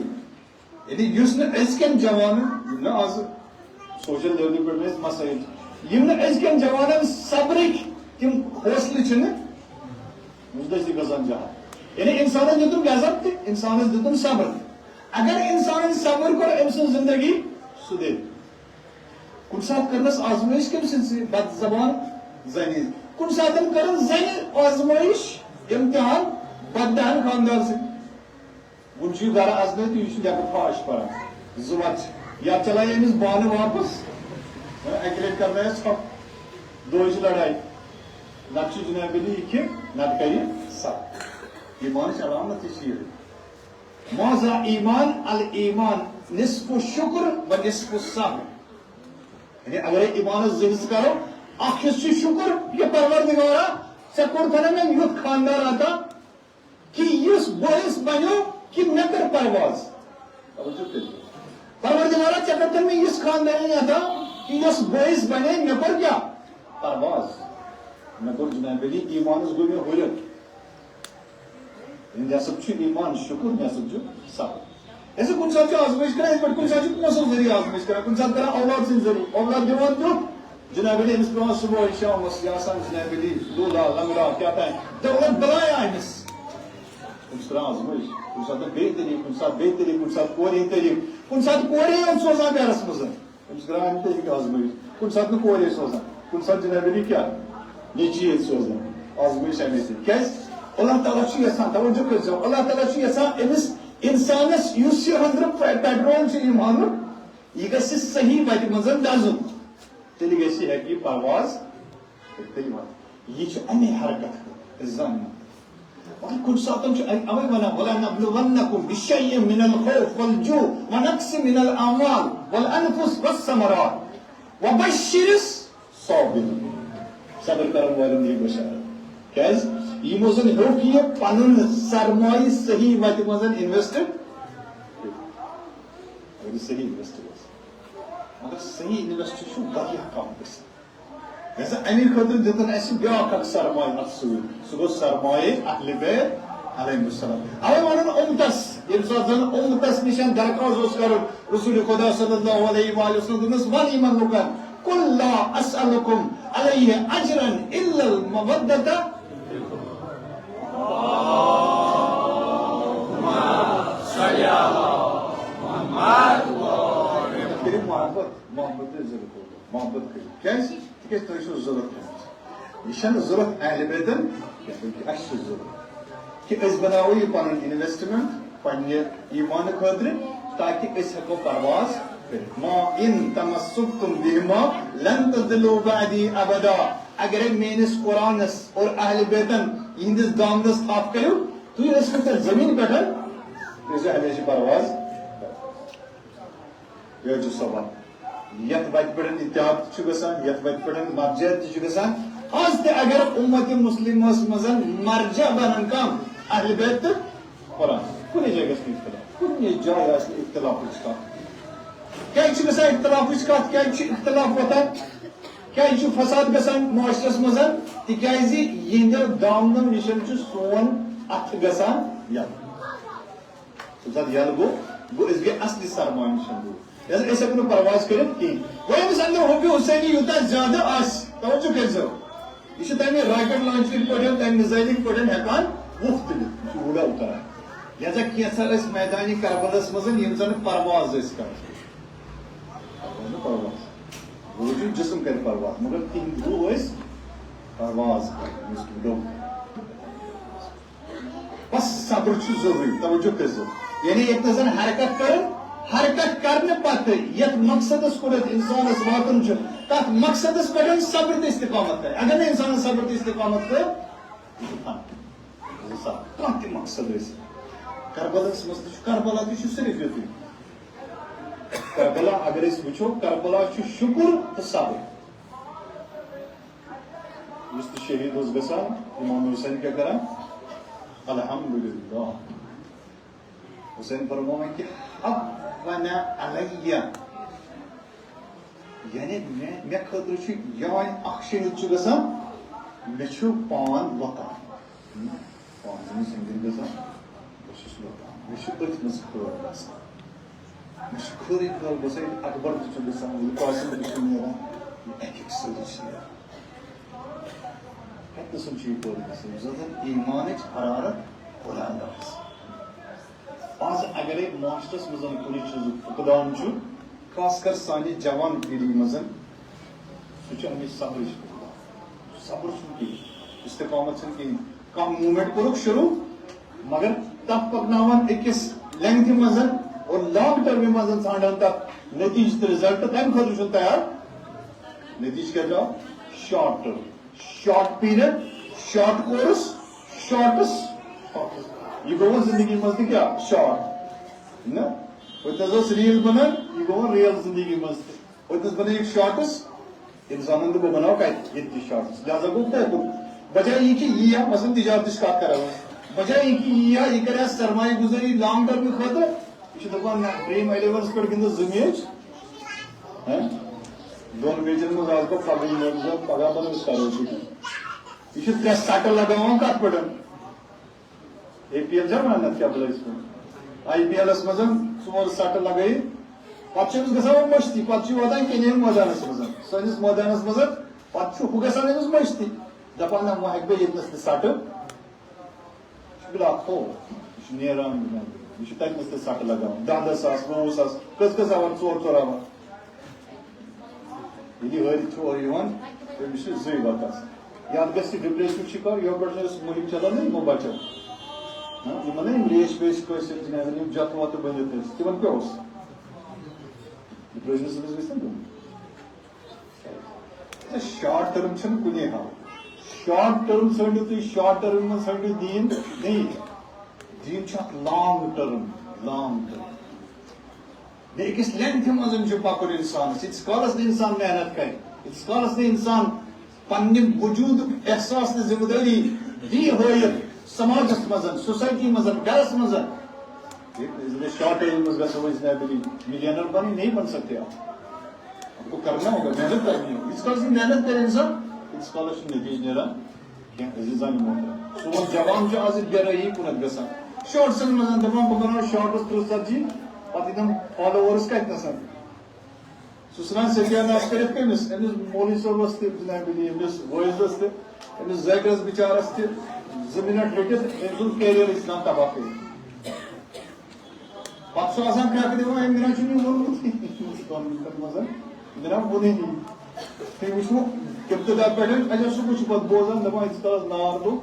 یعنی یُس نہٕ أزکٮ۪ن جوانن، یِم نہٕ آز social levelہِ پٮ۪ٹھ نہٕ أسۍ مسٲیِل چھِ، یِم نہٕ أزکٮ۪ن جوانن صبرٕکۍ تِم حوصلہٕ چھِنہٕ، وُنکیٚس تہِ گژھان جہل۔ یعنی انسانن دیُتُن غضب تہِ، انسانس دیُتُن صبر تہِ۔ اگر انسانن صبر کوٚر، أمۍ سٕنٛز زندگی سُدھرِ۔ کُنہِ ساتہٕ کٔرنس آزمٲیش کٔمۍ سٕنٛدِ بد زبان زنہِ ہٕنٛز۔ کُنہِ ساتہٕ کٔرٕن زنہِ آزمٲیش، امتحان، بددہن خاندار سۭتۍ۔ وُنہِ چھُ یہِ گرٕ اژنَے تہٕ یہِ چھُ لیٚکھٕ فاش پران۔ زٕ وَتہٕ چھِ۔ یا چلایہِ أمِس بانہٕ واپس، اَکہِ لَٹہِ کرنایس ژھۄپہٕ۔ دۄہٕچ لڑایہِ۔ نتہٕ چھُ جناب علی یہِ کہِ نتہٕ کرِ سخ۔ ایمانٕچ علامت تہِ چھِ یِہے۔ ماذا ایمان؟ الایمان نصف شکر و نصف صبر۔ یعنی اگرے ایمانس زٕ حصہٕ کرو، اکھ حصہٕ چھُ شکر، یہِ پروردگارا، ژےٚ کوٚرتھ نہ مےٚ یُتھ خاندار عطا، کہ یُس باعث بنیو کہ مےٚ کٔر پرواز۔ توجہ کٔرِو۔ پروردگارا، ژےٚ کٔرتن مےٚ یِژھ خاندٲنی عطا کہ یۄس باعث بنے مےٚ کٔر کیٛاہ؟ پرواز۔ مےٚ کوٚر جناب علی ایمانس گوٚو مےٚ ہُرٮ۪ر۔ یعنی نٮ۪صٕف چھُ ایمان شُکُر، نٮ۪صٕف چھُ صبر۔ أسۍ چھِ کُنہِ ساتہٕ چھِ آزمٲیِش کران، یِتھ پٲٹھۍ کُنہِ ساتہٕ چھِ پونٛسو ذٔریعہٕ آزمٲیِش کران، کُنہِ ساتہٕ کران اولاد سٕنٛدِ ذٔریعہٕ، اولاد دِوان تیُتھ، جناب علی، أمِس پٮ۪وان صُبحٲے شامَس یہِ آسان جناب علی لوٗلا لنگڑا کیٛاہ تام دولت بلایا أمِس۔ أمِس کران آزمٲیِش، کُنہِ ساتہٕ بیٚیہِ طریٖقہٕ، کُنہِ ساتہٕ بیٚیہِ طریٖقہٕ، کُنہِ ساتہٕ کورِ ہٕنٛدۍ طریٖقہٕ، کُنہِ ساتہٕ کورِ یوت سوزان گرس منٛز۔ أمِس کران اَمہِ طریٖقہٕ آزمٲیِش، کُنہِ ساتہٕ نہٕ کورے سوزان، کُنہِ ساتہٕ جناب علی کیٛاہ، نیٚچی ییٚتہِ سوزان، آزمٲیِش اَمے سۭتۍ۔ کیٛازِ؟ اللہ تعالیٰ چھُ یَژھان، توجہ کٔرۍزیو، اللہ تعالیٰ چھُ یَژھان أمِس اِنسانَس یُس یہِ أنٛدرٕ پے-، پیٹرول چھُ ایٖمانُک، یہِ گژھِ صحیح وَتہِ منٛز دَزُن، تیٚلہِ گژھِ، ہیٚکہِ یہِ پرواز کٔرِتھ۔ تیٚلہِ وَتہِ۔ یہِ چھُ اَمے حرکت خٲطرٕ، أسۍ زانو۔ مگر کُنہِ ساتہٕ چھُ اَ-، اَوَے وَنان، "وَلَنَبْلُوَنَّكُمْ بِشَيْءٍ مِنَ الْخَوْفِ وَالْجُوعِ وَنَقْصٍ مِنَ الْأَمْوَالِ وَالْأَنْفُسِ وَالثَّمَرَاتِ وَبَشِّرِ الصَّابِرِينَ۔" صبر کرن والٮ۪ن دی بشارت۔ کیٛازِ؟ یِمو زن ہیوٚک یہِ پنُن سرمایہِ صحیح وتہِ منٛز invest۔ اگر یہِ صحیح invest گژھِ۔ مگر صحیح invest چھُ واریاہ کم گژھان۔ لہذا اَمی خٲطرٕ دیُتُن اَسہِ بیٛاکھ اکھ سرمایہِ اَتھ سۭتۍ۔ سُہ گوٚو سرمایہِ اہلِ بیت علیہم السلام۔ اَوَے وَنُن اُمتَس، ییٚمہِ ساتہٕ زَن اُمتَس نِش درخواست اوس کَرُن رسول خدا صلی اللہ علیہ وآلہ وسلم، دوٚپنَس، "وَن یِمَن لُکَن، قُل لا أسألكم عليه أجرا إلا المودة۔" کٔرِو محبت، محبت ضرور۔ محبت کٔرِو۔ کیٛازِ؟ تِکیٛازِ تۄہہِ چھُو ضروٗرت ہیٚمٕژ۔ یہِ چھَنہٕ ضروٗرت اہلِ بیتَن کینٛہہ، بلکہِ اَسہِ چھِ ضروٗرت کہِ أسۍ بناوو یہِ پَنُن investment پننہِ ایٖمانہٕ خٲطرٕ، تاکہِ أسۍ ہٮ۪کو پرواز کٔرِتھ۔ ما ان تمسکتم بہما لن تضلوا بعدی ابدا۔ اگرے میٲنِس قرآنس اور اہلِ بیتن یِہنٛدِس دامنس تھپھ کٔرِو، تُہۍ ٲسِو تیٚلہِ زٔمیٖن پٮ۪ٹھ، تُہۍ ٲسِو ہمیشہِ پرواز۔ یہِ حظ چھُ سوال۔ یتھ وتہِ پٮ۪ٹھ اتحاد تہِ چھُ گژھان، یتھ وتہِ پٮ۪ٹھ مرجعیت تہِ چھُ گژھان۔ آز تہِ اگر امت مسلمس منٛز مرجع بنن کم، اہل بیت تہٕ قرآن، کُنہِ جایہِ گژھِ نہٕ اختلاف، کُنہِ جایہِ آسہِ نہٕ اختلافٕچ کتھ۔ کیازِ چھِ گژھان اختلافٕچ کتھ؟ کیازِ چھُ اختلاف وۄتھان؟ کیازِ چھُ فساد گژھان معاشرس منٛز؟ تِکیازِ یِہنٛدیو دامنو نِش چھُ سون اتھٕ گژھان یلہٕ۔ ییٚمہِ ساتہٕ یلہٕ گوٚو، گوٚو أسۍ گٔے اصلی سرمایہِ نِش دوٗر۔ ییٚلہِ أسۍ ہٮ۪کو نہٕ پرواز کٔرِتھ کِہیٖنۍ۔ وۄنۍ أمِس اندر حُبہِ حسینی یوٗتاہ زیادٕ آسہِ، توجہ کٔرۍزیو، یہِ چھُ تَمہِ rocket launcher پٲٹھۍ، تَمہِ missile پٲٹھۍ ہٮ۪کان وُپھ تُلِتھ۔ یہِ چھُ وُڈو کران۔ لہذا کینٛژھا ٲسۍ میدانہِ کربلس منٛز، یِم زن پرواز ٲسۍ کران۔ پرواز نہٕ پرواز۔ روح چھُ، جسم کرِ پرواز، مگر تِہنٛدۍ روح ٲسۍ پرواز کران، یُس وُڈو۔ بس صبر چھُ ضروٗری، توجہ کٔرۍزیو۔ یعنی ییٚتہِ نَس زَن حرکت کٔر، حرکت کرنہٕ پتہٕ یَتھ مقصدس کُنتھ اِنسانَس واتُن چھُ، تَتھ مقصدس پٮ۪ٹھ صبر تہٕ استقامت کرِ۔ اگر نہٕ اِنسانَس صبر تہٕ استقامت کٔر، یہِ چھُ فن۔ زٕ ساس۔ کانٛہہ تہِ مقصد ٲسِن۔ کربلاہَس منٛز تہِ چھُ، کربلا تہِ چھُ صرف یُتُے۔ کربلا اگر أسۍ وٕچھو، کربلا چھُ شُکُر تہٕ صبر۔ یُس تہِ شہیٖد اوس گژھان، امام حسین کیٛاہ کران؟ الحمدللہ۔ حسین فرماوان کہِ حوّن علیہ، یعنی مےٚ، مےٚ خٲطرٕ چھُ یہِ وۄنۍ اکھ شہیٖد چھُ گژھان، مےٚ چھُ پان وۄتان۔ پانہٕ زٔمِس أنٛدرۍ گژھان، بہٕ چھُس لوٚتان۔ مےٚ چھُ أتھۍ منٛز خٲر باسان۔ مےٚ چھُ خٲرٕے خٲر باسان، ییٚلہِ اکبر تہِ چھُ گژھان، ییٚلہِ قاسم تہِ چھُ نیران، یہِ اَکہِ اَکہِ سۭتۍ چھُ نیران۔ کَتہِ قٕسم چھُ یہِ پٲدٕ گژھان؟ یُس زَن ایٖمانٕچ حرارت ہُران آسہِ۔ آز اگرے معاشرس منٛز کُنہِ چیٖزُک فقدان چھُ، خاص کر سانہِ جوان پیٖڑی منٛز، سُہ چھُ اَمِچ صبرٕچ فقدان۔ صبر چھُنہٕ کِہیٖنۍ، استقامت چھُنہٕ کِہیٖنۍ۔ کانٛہہ موٗمینٹ کوٚرُکھ شروٗع، مگر تَتھ پَکناوان أکِس لینگتھِ منٛز اور لانگ ٹرمہِ منٛز ژھانڈان تَتھ نتیٖجہٕ تہٕ رِزلٹ، تَمہِ خٲطرٕ چھُنہٕ تیار۔ نتیٖجہٕ کیٛاہ درٛاو؟ Short term, short period, short course, shorts. یہِ گوٚو وۄنۍ زندگی منٛز تہِ کیٛاہ؟ شارٹ۔ نہ، وۄنۍ تہِ حظ ٲس ریٖل بنان، یہِ گوٚو وۄنۍ ریل زندگی منٛز تہِ۔ وۄنۍ تہِ حظ بنٲیِکھ شارٹس، انسانن دوٚپ، بہٕ بناوٕ کتہِ ییٚتہِ تہِ شارٹس، لہذا گوٚو فوکُس۔ بجایہِ یہِ کہِ یی ہا، مثلاً تجارتٕچ کتھ کرو أسۍ، بجایہِ یہِ کہِ یی ہا، یہِ کرِ ہا سرمایہ گُزٲری لانگ ٹرمہِ خٲطرٕ، یہِ چھُ دپان، نہ، ڈریم الیونس پٮ۪ٹھ گِنٛدو زٕ میچ۔ ہہ؟ دۄن میچن منٛز آز گوٚو پگہٕے منٛز، پگاہ بنٲو أسۍ کرو تہِ۔ یہِ چھُ ترٛےٚ سٹہٕ لگاوان کتھ پٮ۪ٹھ؟ اے پی ایل چھا ونان، نتہٕ کیٛاہ بلٲیِس کُن؟ آی پی ایلس منٛز ژور سٹہٕ لگٲیِتھ، پتہٕ چھُ أمِس گژھان وۄنۍ مٔشتٕے، پتہٕ چھُ واتان کینٛہہ مٲدانس منٛز، سٲنِس مٲدانس منٛز، پتہٕ چھُ ہُہ گژھان أمِس مٔشتٕے، دپان، نہ، وۄنۍ ہٮ۪کہٕ بہٕ ییٚتنس تہِ سٹہٕ، چھُ بِلا خوف، یہِ چھُ نیران، یہِ چھُ تَتہِ نَس تہِ سَٹہٕ لگاوان، دَہ دَہ ساس، وُہ وُہ ساس، کٔژ کٔژ آوَر، ژور ژور آوَر۔ ییٚلہِ یہِ ہٲرِتھ چھُ اورٕ یِوان، تٔمِس چھِ زٕے وَتہٕ آسان۔ یا گژھِ یہِ ڈپریشنُک شِکار، یورٕ پٮ۪ٹھ چھُ اَسہِ مُلک چَلان، نہ یِمو بَچو۔ ہاں، یِمَن نہ یِم ریش ویش کٲنٛسہِ سۭتۍ چھِنہٕ آسان، یِم جَتھ وَتہٕ بٔنِتھ ٲسۍ، تِمَن کیٛاہ اوس؟ ڈپریشنَس منٛز گژھِ نا بِہُن۔ شارٹ ٹرم چھنہٕ کُنے حال۔ شارٹ ٹرم ژھٲنڈِو تُہۍ، شارٹ ٹرم منٛز ژھٲنڈِو دیٖن، نہیں۔ دیٖن چھُ اکھ لانگ ٹرم، لانگ ٹرم۔ بیٚیہِ أکِس لینتھِ منٛز چھُ پکُن انسانس۔ ییٖتِس کالس نہٕ انسان محنت کرِ، ییٖتِس کالس نہٕ انسان پننہِ وجودُک احساس تہٕ ذمہٕ دٲری دی ہٲیِتھ سماجس منٛز، سوسایٹی منٛز، گرس منٛز، یہ شارٹ ٹرم منٛز گژھو أسۍ نہ بلی ملینر بنٕنۍ، نہیں بن سکتے آپ۔ آپ کو کرنا ہوگا، محنت کرنی ہوگی۔ ییٖتِس کالس نہٕ محنت کرِ انسان، تیٖتِس کالس چھُنہٕ نتیٖجہٕ نیران کینٛہہ۔ عزیزان محترم، سون جوان چھُ آز بے رٲیی کُنتھ گژھان۔ شارٹسن منٛز دپان، بہٕ بناوٕ شارٹس ترٕٛہ ژتجی، پتہٕ یِم فالوورس کتہِ نسن؟ سُہ ژھٕنان ستیاناش کٔرِتھ کٔمِس؟ أمِس مولوی صٲبس تہِ، جناب علی، أمِس وٲعظس تہِ، أمِس ذاکرس بِچارس تہِ۔ زٕ منٹ رٔٹِتھ أمۍ سُنٛد کیریرٕے ژھٕنان تباہ کٔرِتھ۔ پتہٕ چھُ آسان کرٛٮ۪کہٕ دِوان، أمۍ جناب چھُنہٕ یہِ ووٚنمُتٕے دۄن منٹن منٛز، جناب ووٚنُے نہٕ۔ تُہۍ وٕچھِو، ابتدا پٮ۪ٹھ، اچھا، سُہ کُس چھُ پتہٕ بوزان، دپان، ییٖتِس کالس نار دوٚگ،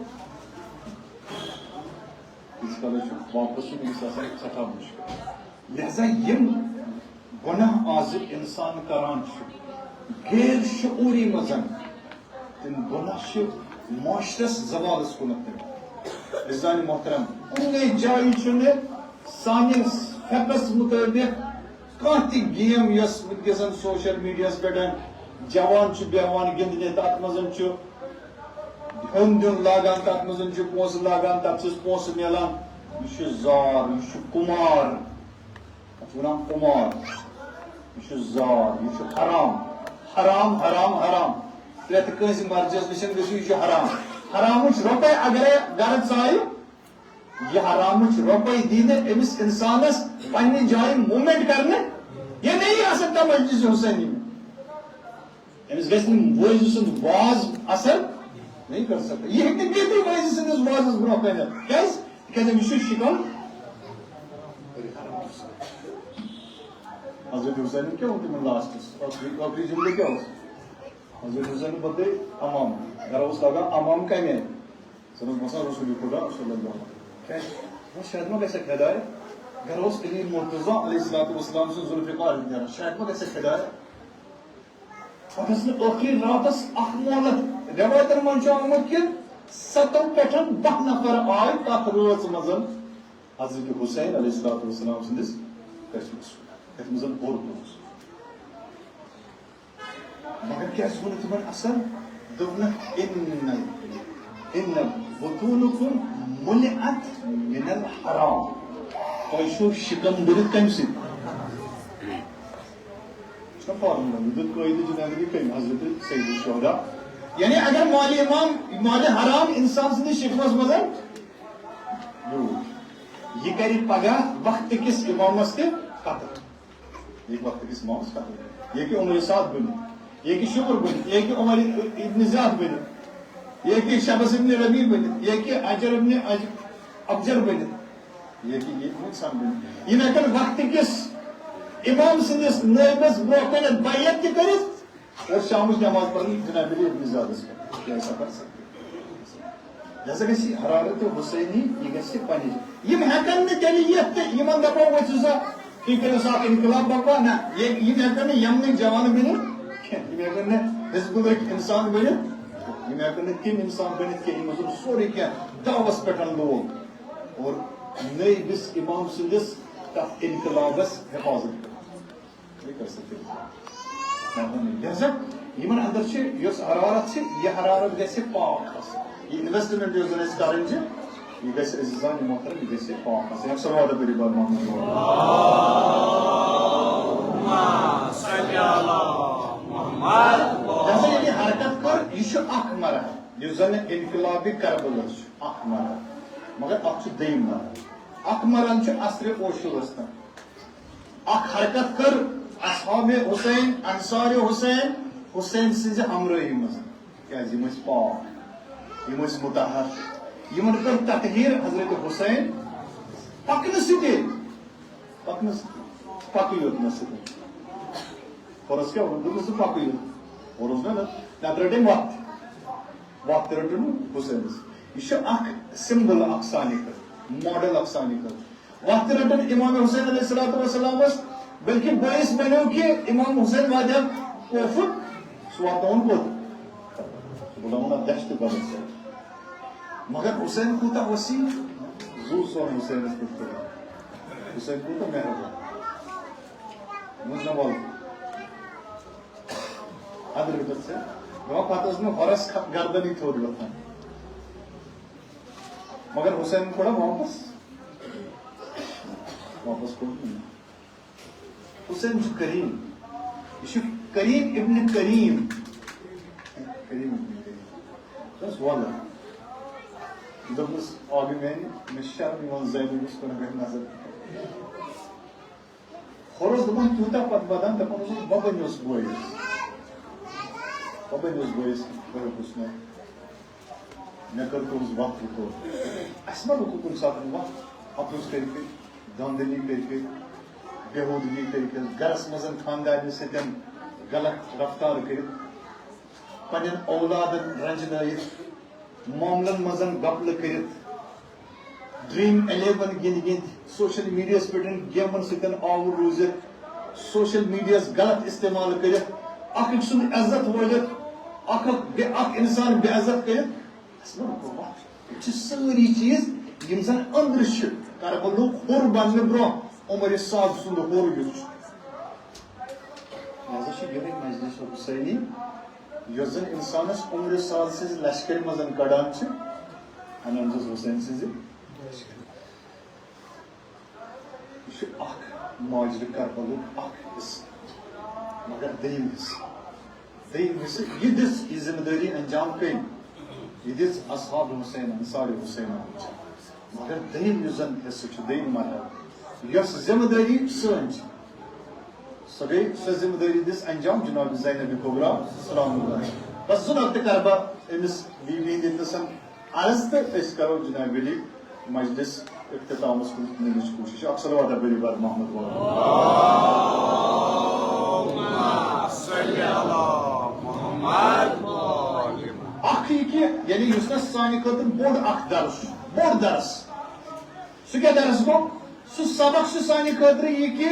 تیٖتِس کالس چھُ واپس یُن، أمِس آسان سٮ۪ٹھاہ مُشکل۔ لہذا یِم گۄناہ آز انسان کران چھُ، غیر شعوری منٛز تِم گۄناہ چھِ معاشرس زوالس کُنتھ نِوان۔ عزیزان محترم، کُنے جایہِ چھُنہٕ سانہِ فقس مُطٲبق کانٛہہ تہِ گیم، یۄس وٕنکیٚس سوشل میڈیاہس پٮ۪ٹھ جوان چھُ بیٚہوان گِنٛدنہِ، تتھ منٛز چھُ ہیوٚن دیُن لاگان، تتھ منٛز چھُ پونٛسہٕ لاگان، تتھ چھِس پونٛسہٕ میلان۔ یہِ چھُ زار، یہِ چھُ قُمار، تتھ چھِ ونان قُمار۔ یہِ چھُ زار، یہِ چھُ حرام، حرام، حرام، حرام۔ پرٛٮ۪تھ کٲنٛسہِ مرضیس نِش گٔژھِو، یہِ چھُ حرام۔ حرامٕچ رۄپے اگرے گرٕ ژایہِ، یہِ حرامٕچ رۄپے دی نہٕ أمِس اِنسانس پننہِ جایہِ موٗمینٹ کرنہٕ، یہِ نہیں آ سکتا مجلس حسینی میں۔ أمِس گژھِ نہٕ وٲعظٕ سُنٛد واز اثر نہیں کر سکتا۔ یہِ ہیٚکہِ نہٕ بِہتھٕے وٲعظٕ سٕنٛدِس وازس برونٛہہ کنہِ۔ کیٛازِ؟ تِکیٛازِ أمِس چھُ شکم۔ حضرت حسین کیٛاہ ووٚن تِمن لاسٹس؟ ٲخری، ٲخری جملہٕ کیٛاہ اوس؟ حضرت حسین بدلے امام۔ گرا اوس لاگان امام کمہِ آیہِ؟ زن اوس باسان رسول خدا صلی اللہ علیہ وسلم۔ کیٛازِ؟ وۄنۍ شاید ما گژھِ ہدایت؟ گرا اوس علی مرتضیٰ علیہ الصلوۃ والسلام سُنٛد ذوالفقار نیران۔ شاید ما گژھِ ہدایت؟ پتہٕ ٲس نہٕ ٲخری راتس اکھ مۄہلت۔ رٮ۪وایتن منٛز چھُ آمُت کہِ ستو پٮ۪ٹھ باہ نفر آے تتھ رٲژ منٛز حضرت حسین علیہ الصلوۃ والسلام سٕنٛدِس قصرس۔ یَتھ منٛز ہور گوٚمُت۔ مگر کیٛازِ ووٚن تِمن اصل؟ دوٚپنکھ، "ان، ان بطونکم ملئت من الحرام۔" تۄہہِ چھُو شِکم بٔرِتھ کَمہِ سۭتۍ؟ چھُنہ فارمولا، یہِ دیُت قٲیدٕ جنابی کٔمۍ؟ حضرت سید الشہداء۔ یعنی اگر مالِ امام، مالِ حرام انسان سٕنٛدِس شِکمس منٛز بیوٗٹھ، یہِ کرِ پگاہ وقتہٕ کِس امامس تہِ قتل۔ یہِ ہیٚکہِ وقتہٕ کِس امامس قتل کٔرِتھ۔ یہِ ہیٚکہِ عمر سعد بٔنِتھ، یہِ ہیٚکہِ شُکر بٔنِتھ، یہِ ہیٚکہِ عمر ابن زیاد بٔنِتھ، یہِ ہیٚکہِ شبس ابن ربیع بٔنِتھ، یہِ ہیٚکہِ اجر ابن اج-، ابجر بٔنِتھ، یہِ ہیٚکہِ یہِ انسان بٔنِتھ۔ یِم ہیٚکن وقتہٕ کِس امام سٕنٛدِس نٲیبس برونٛہہ کنٮ۪تھ بیعت تہِ کٔرِتھ اور شامٕچ نماز پرٕنۍ جناب علی ابن زیادس پٮ۪ٹھ۔ کیٛازِ سا پرِ سا؟ لہذا گژھِ یہِ حرارت حسینی، یہِ گژھِ پننہِ۔ یِم ہٮ۪کن نہٕ تیٚلہِ یِتھ تہٕ یِمن دپو، "ؤتھِو سا، تُہۍ کٔرِو سا اکھ انقلاب برپا۔" نہ، یہِ، یِم ہٮ۪کن نہٕ یمنٕکۍ جوان بٔنِتھ کینٛہہ، یِم ہٮ۪کن نہٕ حزب اللہٕکۍ انسان بٔنِتھ، یِم ہٮ۪کن نہٕ تِم انسان بٔنِتھ کینٛہہ، یِمو زن سورُے کینٛہہ دعوس پٮ۪ٹھ لوگ اور نٲیبس امام سٕنٛدِس تتھ انقلابس حفاظت کٔر۔ یہِ کر سا تیٚلہِ؟ لہذا یِمن اندر چھِ یۄس حرارت چھِ، یہِ حرارت گژھِ پاک آسٕنۍ۔ یہِ انویسٹمنٹ یۄس زن أسۍ کرٕنۍ چھِ، یہِ گژھِ عزیزان محترم، یہِ گژھِ پاک آسٕنۍ۔ اکھ صلوات پٔرِو بر محمد۔ لہذا ییٚلہِ حرکت کٔر، یہِ چھُ اکھ مرحلہٕ، یُس زن انقلابِ کربلا چھُ، اکھ مرحلہٕ۔ مگر اتھ چھُ دوٚیِم مرحلہٕ۔ اکھ مرحلہٕ چھُ عصرِ عاشورس تام۔ اکھ حرکت کٔر اصحاب حسین، انصار حسین، حسین سٕنٛزِ ہمرٲہی منٛز۔ کیٛازِ یِم ٲسۍ پاک، یِم ٲسۍ مطہر۔ یِمن کٔر تطہیر حضرت حسین پکنہٕ سۭتۍ، پکنہٕ سۭتۍ، پکٕے یوت نہٕ سۭتۍ۔ فرض کیٛاہ ووٚن؟ دوٚپمَس، "ژٕ پکٕے یوت۔" فرض نہ، نہ، نتہٕ رٔٹ أمۍ وَتھ۔ وَتھ تہِ رٔٹٕن حسینس۔ یہِ چھُ اکھ سمبل اکھ سانہِ خٲطرٕ، ماڈل اکھ سانہِ خٲطرٕ۔ وَتھ تہِ رٔٹٕن امام حسین علیہ الصلوۃ والسلامس، بلکہ باعث بنیو کہ امام حسین واتہِ ہا کوفہ، سُہ واتناوُن کوٚت؟ سُہ بناوُن اتھ دشت بدر۔ مگر حسین کوٗتاہ وسیع، زُو سون حسینس پٮ۪ٹھ خۄدا۔ حسین کوٗتاہ مہربان۔ وۄنۍ نہ وَلہٕ۔ اَدٕ رٔٹِتھ ژےٚ۔ دَپان، پَتہٕ ٲس مےٚ ہۄرَس کھَ-، گردَنٕے تھوٚد وۄتھان۔ مگر حسین کوٚڑا واپس۔ واپس کوٚڑ نہٕ۔ حسین چھُ کریم۔ یہِ چھُ کریم ابن کریم۔ کریم ابن کریم۔ دوٚپمَس، وَلہٕ۔ دوٚپمَس، آبِ میٛانہِ، مےٚ چھِ شرم یِوان زینبَس کُن اگر نظر۔ ہورٕ اوس دَپان، تیوٗتاہ پَتہٕ وَدان، دَپان اوسُس، بَبَن اوس بٲیِس۔ بَبَن اوس بٲیِس، بٲیِس اوس مےٚ۔ مےٚ کٔر تُہٕنٛز وَتھ رُکو۔ اَسہِ ما رُکو کُنہِ ساتہٕ وَتھ؟ اَپُز کٔرِتھ، دھاندلی کٔرِتھ، بےٚ ہوٗدگی کٔرِتھ، گَرَس منٛز خانٛدارنہِ سۭتۍ غلط رفتار کٔرِتھ، پنٛنٮ۪ن اولادَن رَنجنٲیِتھ، معاملن منٛز غفلہٕ کٔرِتھ، ڈریم الیون گِنٛدۍ گِنٛدۍ، سوشل میڈیاہَس پٮ۪ٹھ گیمن سۭتۍ آوُر روٗزِتھ، سوشل میڈیاہَس غلط استعمال کٔرِتھ، اکھ أکۍ سُنٛد عزت وٲلِتھ، اکھ اکھ بے-، اکھ انسان بے عزت کٔرِتھ، اصل گوٚو وقت۔ یِم چھِ سٲری چیٖز یِم زن أنٛدرٕ چھِ کربلُک ہُر بننہٕ برونٛہہ عمر سعد سُنٛد ہُر یُس چھُ۔ لہذا چھُ یِہوٚے مجلس حسینی، یۄس زن انسانس عمر سعد سٕنٛزِ لشکرِ منٛز کڑان چھِ، انان چھُس حسین سٕنٛزِ لشکرِ۔ یہِ چھُ اکھ ماجرِ کربلُک اکھ حصہٕ، مگر دوٚیِم حصہٕ، دوٚیِم حصہٕ، یہِ دِژ یہِ ذمہٕ دٲری انجام کٔمۍ؟ یہِ دِژ اصحاب حسین، انصار حسین۔ مگر دوٚیِم یُس زن حصہٕ چھُ، دوٚیِم مرحلہٕ، یۄس ذمہٕ دٲری سٲنۍ چھِ، سۄ گٔے، سۄ ذمہٕ دٲری دِژ انجام جناب زینب کبریٰ سلام اللہ۔ بس زٕ نۄقطہٕ کرٕ بہٕ أمِس بی بی ہِنٛدِ دِتنَسَن عرض تہٕ أسۍ کرو جناب علی مجلس اختتامس کُن نِنٕچ کوٗشش۔ اکھ صلوات پٔرِو بر محمد وعلیٰ۔ اکھ یہِ کہِ یعنی یُس نہ سانہِ خٲطرٕ بوٚڑ اکھ درس چھُ، بوٚڑ درس۔ سُہ کیٛاہ درس گوٚو؟ سُہ سبق چھُ سانہِ خٲطرٕ یہِ کہِ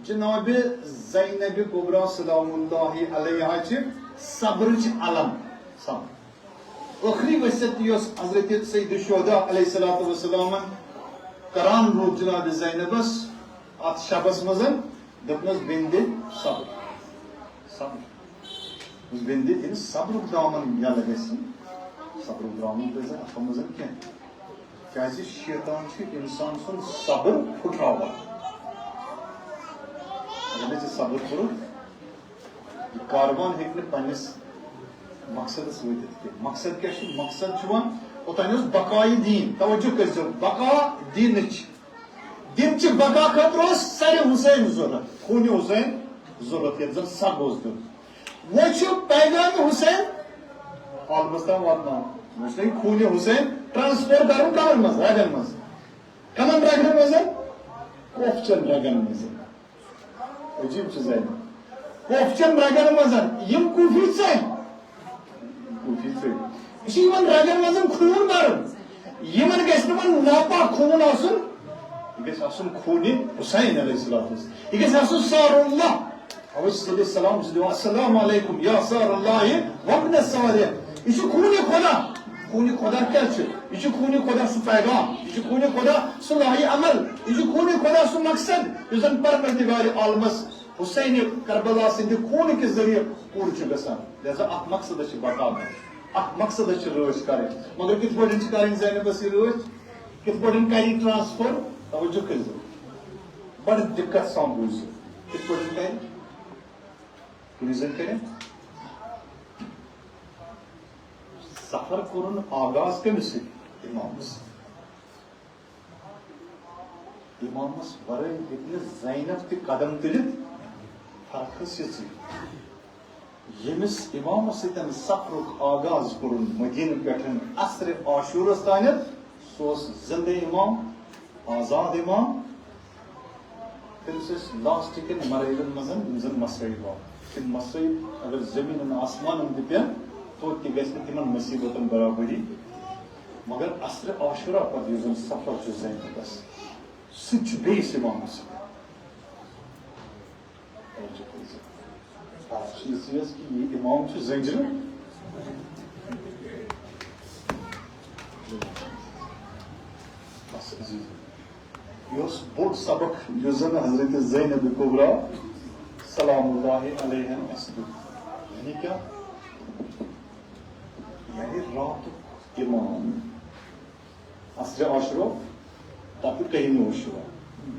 جناب زینب کبریٰ سلام اللہ علیہا چھِ صبرٕچ علم۔ صبر۔ ٲخری وصیت یۄس حضرت سید الشہداء علیہ الصلوۃ والسلامن کران روٗد جناب زینبس اتھ شبس منٛز، دوٚپنَس، "بیٚنہِ دِ صبر، صبر۔" دوٚپنَس، "بیٚنہِ دِ، ییٚلہِ صبرُک دامن یَلہٕ گژھِ، صبرُک دامن ترٲیزِ اَتھ منٛز کینٛہہ، کیٛازِ شیطان چھُ اِنسان سُنٛد صبر پھُٹراوان۔ اگر نہٕ ژےٚ صبر کوٚرُتھ، یہِ کاروان ہیٚکہِ نہٕ پننِس مقصدس وٲتِتھ کینٛہہ۔" مقصد کیٛاہ چھُ؟ مقصد چھُ وۄنۍ اوٚتام اوس بقایہِ دیٖن۔ توجہ کٔرۍزیو، بقا دیٖنٕچ۔ دیٖنچہِ بقا خٲطرٕ اوس سرِ حسین ضروٗرت، خوٗنہِ حسین ضروٗرت، یَتھ زَن سَگ اوس دیُن۔ وۄنۍ چھُ پیغام حسین عالمس تام واتناوُن۔ وۄنۍ چھُ خوٗنہِ حسین ٹرانسفر کرُن کمن منٛز؟ رگن منٛز۔ کمن رگن منٛز؟ کوفچن رگن منٛز۔ عجیب چھُ زینب۔ کوفچن رگن منٛز یِم کوفی ژٔلۍ۔ کوفی ژٔلۍ۔ یہِ چھُ یِمن رگن منٛز خوٗن بَرُن۔ یِمن گژھِ نہٕ وۄنۍ ناپاک خوٗن آسُن۔ یہِ گژھِ آسُن خوٗنہِ حسین علیہ السلام۔ یہِ گژھِ آسُن سار اللہ۔ اوے صلی اللہ علیہ وسلم چھُ دِوان، "السلام علیکم یا سار اللہ وابن سارہ۔" یہِ چھُ خوٗنہِ خدا۔ خوٗنہِ خدا کیٛاہ چھُ؟ یہِ چھُ خوٗنہِ خدا سُہ پیغام۔ یہِ چھُ خوٗنہِ خدا سُہ لایہِ عمل۔ یہِ چھُ خوٗنہِ خدا سُہ مقصد یُس زن پروردگار عالمس حسین کربلا سٕنٛدِ خوٗنہٕ کہِ ذٔریعہٕ پوٗرٕ چھُ گژھان۔ لہذا اتھ مقصدس چھِ بقا کرٕنۍ، اتھ مقصدس چھِ رٲچھ کرٕنۍ۔ مگر کِتھ پٲٹھۍ چھِ کرٕنۍ زینبس یہِ رٲچھ؟ کِتھ پٲٹھۍ کرِ یہِ ٹرانسفر؟ توجہ کٔرۍزیو، بڑٕ دقت سان بوٗزِو۔ کِتھ پٲٹھۍ کرِ؟ کُنہِ زٔنۍ کرِ؟ سفر کوٚرُن آغاز کٔمِس سۭتۍ؟ امامس سۭتۍ۔ امامس ورٲے ہیٚکہِ نہٕ زینب تہِ قدم تُلِتھ۔ فرق ٲس یِژٕے۔ ییٚمِس امامس سۭتۍ سفرُک آغاز کوٚرُن مدینہٕ پٮ۪ٹھ عصرِ عاشورس تانٮ۪تھ، سُہ اوس زندٕ امام، آزاد امام۔ تٔمِس ٲسۍ لاسٹ کٮ۪ن مراحلن منٛز یِم زن مصٲیب آو۔ تِم مصٲیب اگر زٔمیٖنن آسمانن تہِ پٮ۪ن، توتہِ تہِ گژھِ نہٕ تِمن مصیبتن برابری۔ مگر عصرِ عاشورا پتہٕ یُس زن سفر چھُ زینبس، سُہ تہِ چھُ بیٚیِس امامس سۭتۍ۔ توجہ کٔرِو۔ فرق چھِ یہِ چیٖز کہِ یہِ امام چھُ زنجیٖر۔ بس عزیز۔ یہِ اوس بوٚڑ سبق یُس زن حضرت زینب کبریٰ سلام اللہ علیہن اَسہِ دیُت۔ یعنی کیٛاہ؟ یعنی راتُک امام۔ عصرِ عاشورہ، تَتھ کٔہمہِ عاشورہ،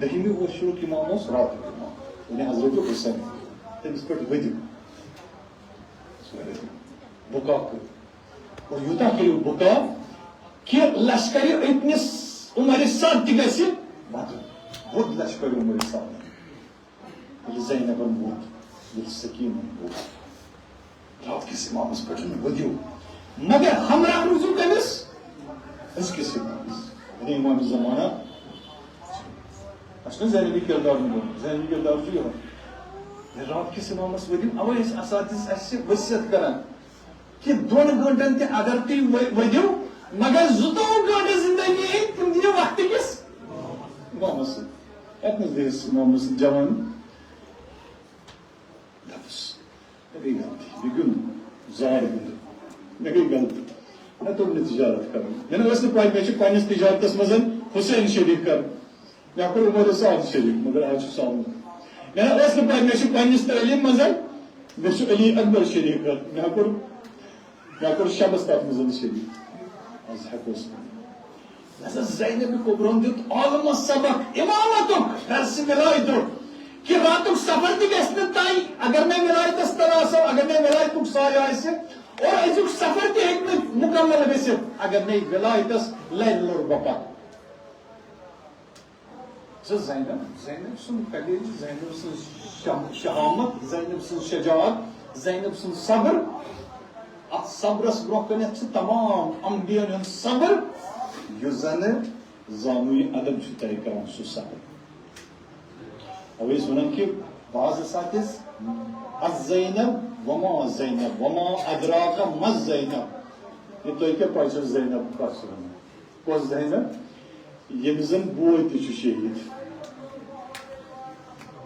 دٔہمہِ عاشورُک امام اوس راتُک امام، یعنی حضرت حسین، تٔمِس پٮ۪ٹھ ؤدیُک۔ بُکا کٔر۔ اور یوٗتاہ کٔرِو بُکا کہِ لشکرِ ابنِ عمر سعد تہِ گژھِ وَدُن۔ ووٚد لشکرِ عمر سعد۔ ییٚلہِ زینبن ووٚد، ییٚلہِ سکیٖنن ووٚد، راتھ کِس امامس پٮ۪ٹھ ؤدِو، مگر ہمراہ روٗزِو کٔمِس؟ أزکِس امامس۔ یعنی امام زمانہ۔ اَسہِ چھُنہ زینبی کردار نِمُت، زینبی کردار چھُ یِہوٚے۔ ییٚلہِ راتھ کِس امامس ؤدِو، اَوَے ٲسۍ اساتذ اَسہِ وصیت کران کہِ دۄن گٲنٛٹن تہِ اگر تُہۍ ؤ-، ؤدِو، مگر زٕتووُہ گٲنٛٹہٕ زندگی ہٕنٛدۍ تِم دِیِو وقتہٕ کِس امامس سۭتۍ۔ اَتہِ نَس دِیِس امامس سۭتۍ جوان۔ دوٚپُس، مےٚ گٔے غلطی، مےٚ گیُنٛد زار گیُنٛد، مےٚ گٔے غلطی، مےٚ توٚر نہٕ تجارت کرُن۔ مےٚ نہ ٲس نہٕ پَے، مےٚ چھُ پننِس تجارتس منٛز حسین شریٖک کرُن۔ مےٚ کوٚر عمر سعد شریٖک، مگر آز چھُ سامُن۔ مےٚ نہ ٲس نہٕ پَے، مےٚ چھُ پننِس تعلیٖم منٛز، مےٚ چھُ علی اکبر شریٖک کرُن۔ مےٚ کوٚر، مےٚ کوٚر شبس تتھ منٛز شریٖک۔ آز ہٮ۪کو أسۍ ؤنِتھ۔ لہذا زینب کبریٰ ہن دیُت عالمس سبق امامتُک، درسِ ولایتُک، کہِ راتُک سفر تہِ گژھِ نہٕ طے اگر نے ولایتس تل آسو، اگر نے ولایتُک سایہِ آسہِ، اور أزیُک سفر تہِ ہیٚکہِ نہٕ مکمل گٔژھِتھ اگر نے ولایتس لرِ لوٚر بپتھ۔ زِ زینب، زینب سُنٛد کلیجہِ، زینب سٕنٛز شم-، شہامت، زینب سٕنٛز شجاعت، زینب سُنٛد صبر، اتھ صبرس برونٛہہ کنٮ۪تھ چھُ تمام انبیاءن ہُنٛد صبر، یُس زن زانوی ادب چھُ طے کران سُہ صبر۔ اوے ٲسۍ ونان کہِ بعض ساتہٕ ٲسۍ، "از زینب وما زینب وما ادراک ما زینب"، یہِ تۄہہِ کیٛاہ پَے چھو زینب کَس چھِ ونان؟ کۄس زینب؟ ییٚمِس زن بوے تہِ چھُ شہیٖد۔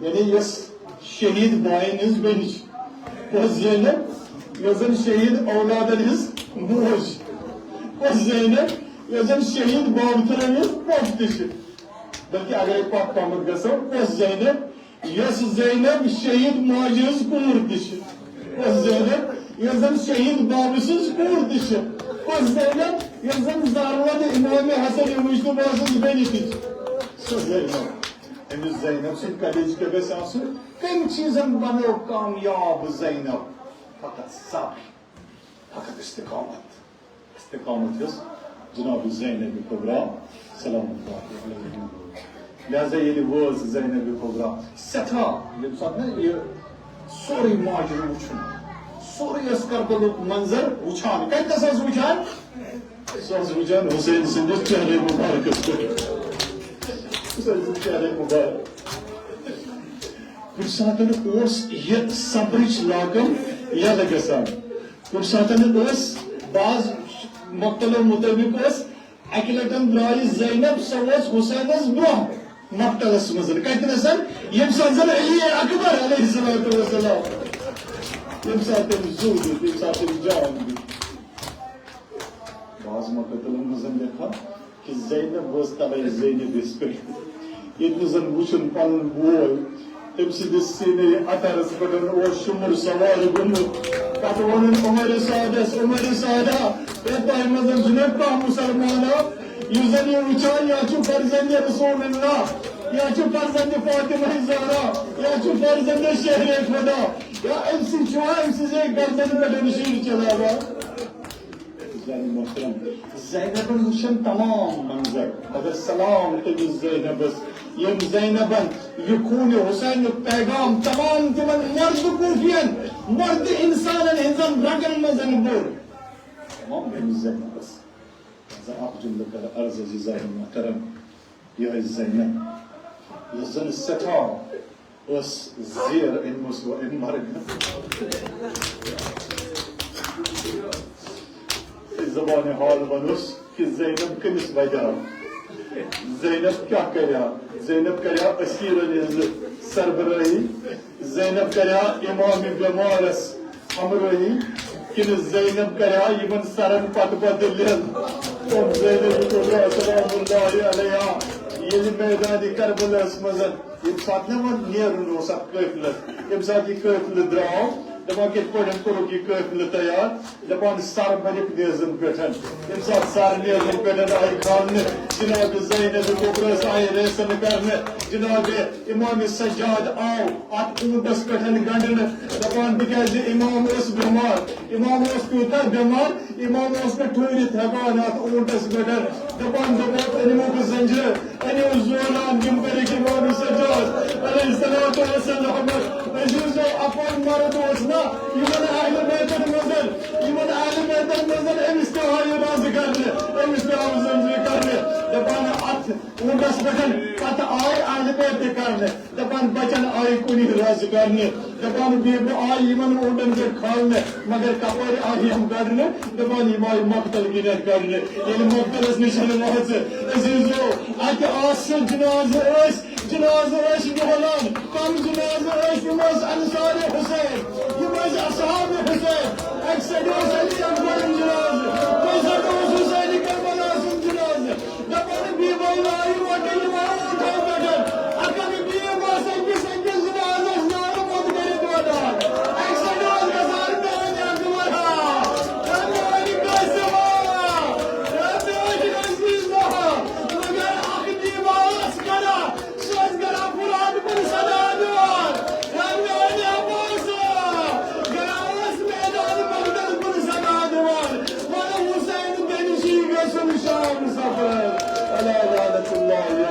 یعنی یۄس شہیٖد باین ہٕنٛز بیٚنہِ چھِ۔ کۄس زینب؟ یۄس زن شہیٖد اولادن ہٕنٛز موج چھِ۔ کۄس زینب؟ یۄس زن شہیٖد بابتھرن ہٕنٛز پۄپھ تہِ چھِ۔ بلکہِ اگرے پتھ پہمتھ گژھو، کۄس زینب؟ یۄس زینب شہید ماجہِ ہٕنٛز کوٗر تہِ چھِ، کۄس زینب، یۄس زن شہید بابہٕ سٕنٛز کوٗر تہِ چھِ، کۄس زینب، یۄس زن زارود امام حسن مجتبیٰ سٕنٛز بیٚنہِ تہِ چھِ۔ سۄ زینب، أمِس زینب سٕنٛدِ کلیجہِ کیٛاہ گژھِ آسُن؟ کٔمۍ چیٖزن بنٲو کامیاب زینب؟ فقط صبر، فقط استقامت۔ استقامت یۄس جناب زینب کبریٰ سلام اللہ علیہا۔ لہذا ییٚلہِ وٲژ زینب کبریٰ سٮ۪ٹھاہ، ییٚمہِ ساتہٕ نہ یہِ سورُے ماجرٕ وٕچھُن، سورُے ٲس کربلُک منظر وٕچھان، کتہِ ٲس وٕچھان؟ سۄ ٲس وٕچھان حسین سٕنٛدِس چہرے مبارکس پٮ۪ٹھ۔ حسین سٕنٛدِس چہرے مبارک۔ کُنہِ ساتہٕ اوس یہِ صبرٕچ لاگم یَلہٕ گژھان۔ کُنہِ ساتہٕ ٲس بعض مقتلو مُطٲبِق ٲس اَکہِ لَٹہِ درٛایہِ زینب، سۄ ٲس حسینَس برٛونٛہہ مقتلَس منٛز۔ کَتہِ نَسَن؟ ییٚمہِ ساتہٕ زَن علی اکبر علیہ الصلوۃ والسلام، ییٚمہِ ساتہٕ تٔمۍ زُو دیُت، ییٚمہِ ساتہٕ تٔمۍ جان دیُت۔ بعض مقتلن منٛز لیکھان کہِ زینب ٲس تَلَے زینبِس پٮ۪ٹھ۔ ییٚتہِ نہٕ زَن وٕچھُن پَنُن بوے، تٔمۍ سٕنٛدِس سیٖنے اطہرَس پٮ۪ٹھ اوس شُمُر سوار گوٚمُت۔ پَتہٕ ووٚنُن عمر سعدَس، عمر سعدا، ہے تۄہہِ منٛز چھُنہ کانٛہہ مُسلمانا، یُس زَن یہِ وٕچھان یا چھُ فرزندِ رسول اللہ، یا چھُ فرزندِ فاطمہ زہرا، یا چھُ فرزندِ شہرِ خدا، یا أمۍ سٕے چھُوا أمۍ سٕنٛزے گردن پٮ۪ٹھ شُرۍ چلاوان؟ عزیزان محترم، زینبن وٕچھن تمام منظر، مگر سلام تٔمِس زینبس، ییٚمۍ زینبن یہِ خوٗنِ حسینُک پیغام تمام تِمن مرد کوٗفین، مرد انسانن ہٕنٛزن رگن منٛز بوٚر۔ تمام تٔمِس زینبس۔ زن اکھ جملہٕ کرٕ عرض، عزیزان محترم، یہِ ٲس زینب، یۄس زن سٮ۪ٹھاہ ٲس زیر أنمٕژ و أمۍ مرگہٕ۔ زبانِ حال ونوس کہِ زینب کٔمِس وجہ؟ زینب کیٛاہ کریا؟ زینب کریا اسیرن ہٕنٛز سربرٲہی؟ زینب کریا امام بیمارس ہمراہی؟ کِنہٕ زینب کریا یِمن سرن پتہٕ پتہٕ لیل؟ تِم زینب کبریٰ سلام اللہ علیہا ییٚلہِ میدانِ کربلاہس منٛز ییٚمہِ ساتہٕ نہٕ وۄنۍ نیرُن اوس اَتھ قٲفلَس، ییٚمہِ ساتہٕ یہِ قٲفلہٕ درٛاو، دَپان کِتھ پٲٹھۍ کوٚرُکھ یہِ قٲفلہٕ تیار؟ دَپان سَر بٔرِکھ نیزَن پٮ۪ٹھ۔ ییٚمہِ ساتہٕ سَر نیزَن پٮ۪ٹھ آیہِ کھالنہٕ، جناب زینب کبریٰ آیہِ ریسن کرنہٕ، جناب امام سجاد آو اَتھ اوٗنٹَس پٮ۪ٹھ گنٛڈنہٕ، دَپان تِکیٛازِ امام اوس بٮ۪مار، امام اوس تیوٗتاہ بٮ۪مار، امام اوس نہٕ ٹھوٗرِتھ ہٮ۪کان اَتھ اوٗنٹَس پٮ۪ٹھ۔ دَپان، دَپان، أنِمُکھ زنجیٖر، أنِو زولان، یِم کٔرِکھ امام سجاد علیہ الصلوۃ والسلام۔ عزیزو، اَپٲرۍ مرد اوس نا، یِمن اہلِ بیتن منٛز، یِمن اہلِ بیتن منٛز أمِس تہِ آیہِ رازٕ کرنہٕ، أمِس تہِ آو زنجیٖر کرنہٕ۔ دَپان، اَتھ اوٗنٹَس پٮ۪ٹھ پتہٕ آیہِ اہلِ بیت تہِ کرنہٕ۔ دَپان بچن آیہِ کُنہِ رازٕ کرنہٕ، دَپان بیبہِ آیہِ یِمن اوٗنٹن پٮ۪ٹھ کھالنہٕ، مگر کپٲرۍ آیہِ یِم کڑنہٕ؟ دَپان یِم آیہِ مقتل کِنٮ۪تھ کڑنہٕ۔ ییٚلہِ مقتلس نِش وٲژٕ، عزیزو، اَتہِ آسہٕ جنازٕ ٲسۍ، جنازٕ ٲسۍ نِہلان۔ کم جنازٕ ٲسۍ؟ یِم ٲسۍ انصارِ حسین، یِم ٲسۍ اصحابِ حسین۔ اَکہِ سایڈٕ اوس علی اکبرُن جنازٕ، بیٚیہِ سایڈٕ اوس حسینِ کربلا سُنٛد جنازٕ۔ دَپان بیٖبو لایہِ وَٹٕلۍ وَرُن تھَو پٮ۪ٹھ۔ اَکَن بیٖب آسَن کِس أکِس زُبانَس نارٕ موٚت کٔرِتھ وَٹان۔ اَکہِ سۭتۍ اوس گژھان میٛانہِ اَکبر ہا، ہے میٛانہِ قاسم ہا، ہے میٛانہِ عزیز ہا۔ مگر اَکھ بیٖبا ٲس کَران، سُہ ٲس کَران فُرات کُن صدا دِوان۔ ہے میٛانہِ عباس ہا، کَران ٲس میدان مقتل کُن صدا دِوان۔ وَلہٕ حُسین تٔمِس یی گژھُن شام سفر۔ الا لعنت اللہ علی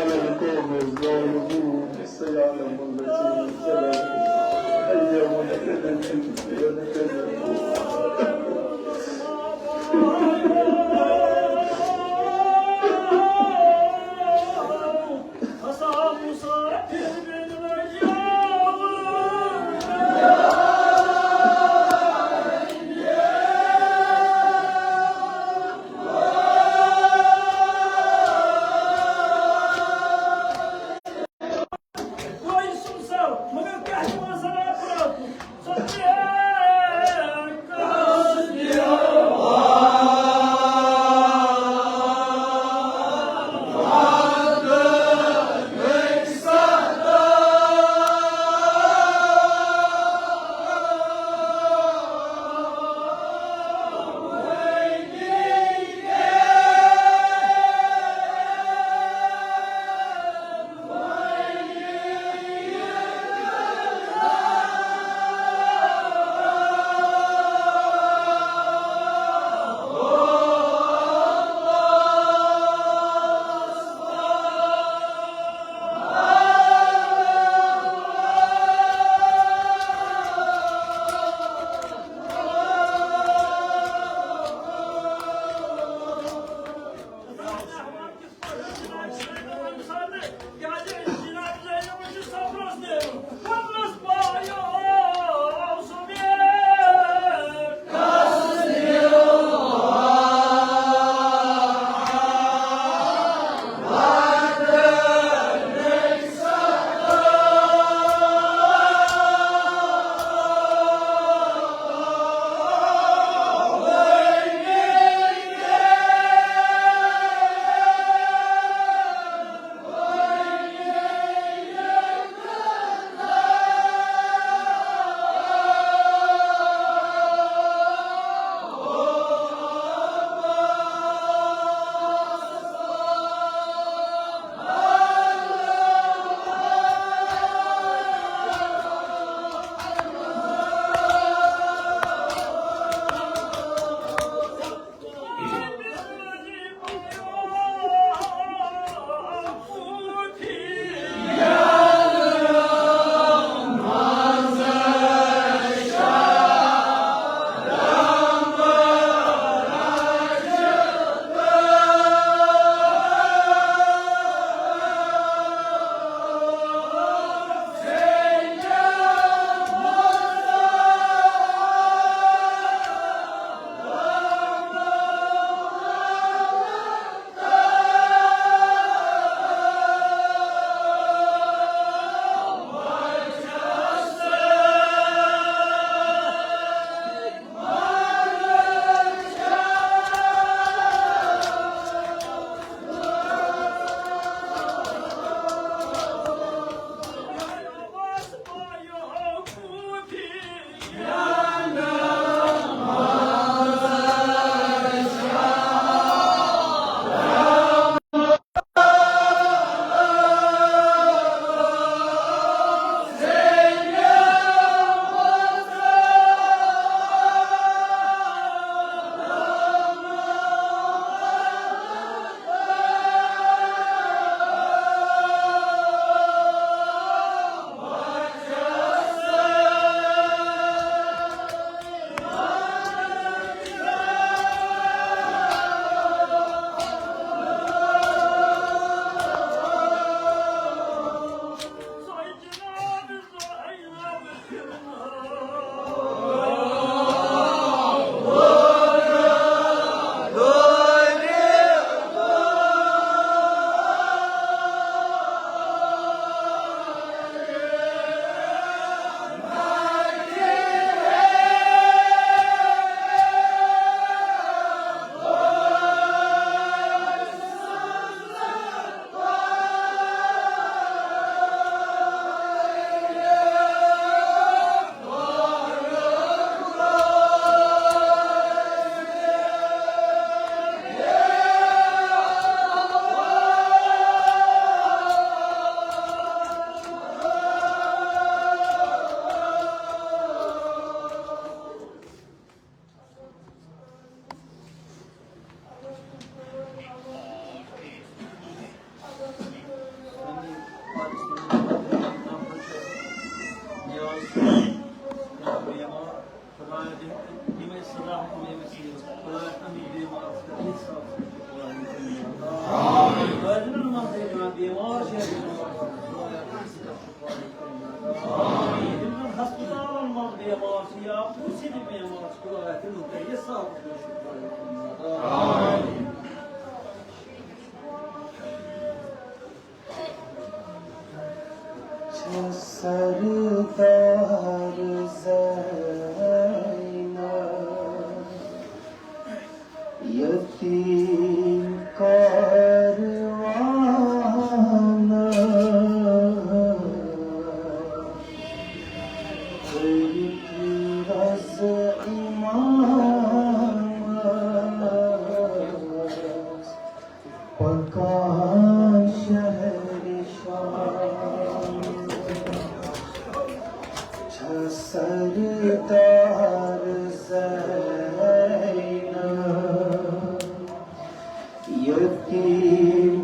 پیغمبرس کُن آیتن مُتعلق صاف پٲٹھۍ روشن کرنہٕ۔ آمین۔ چھےٚ سردار زینب یتیم کاروانس کٔرِتھ رز امامس پکان شہر شام۔ چھےٚ سردار زینب یتیم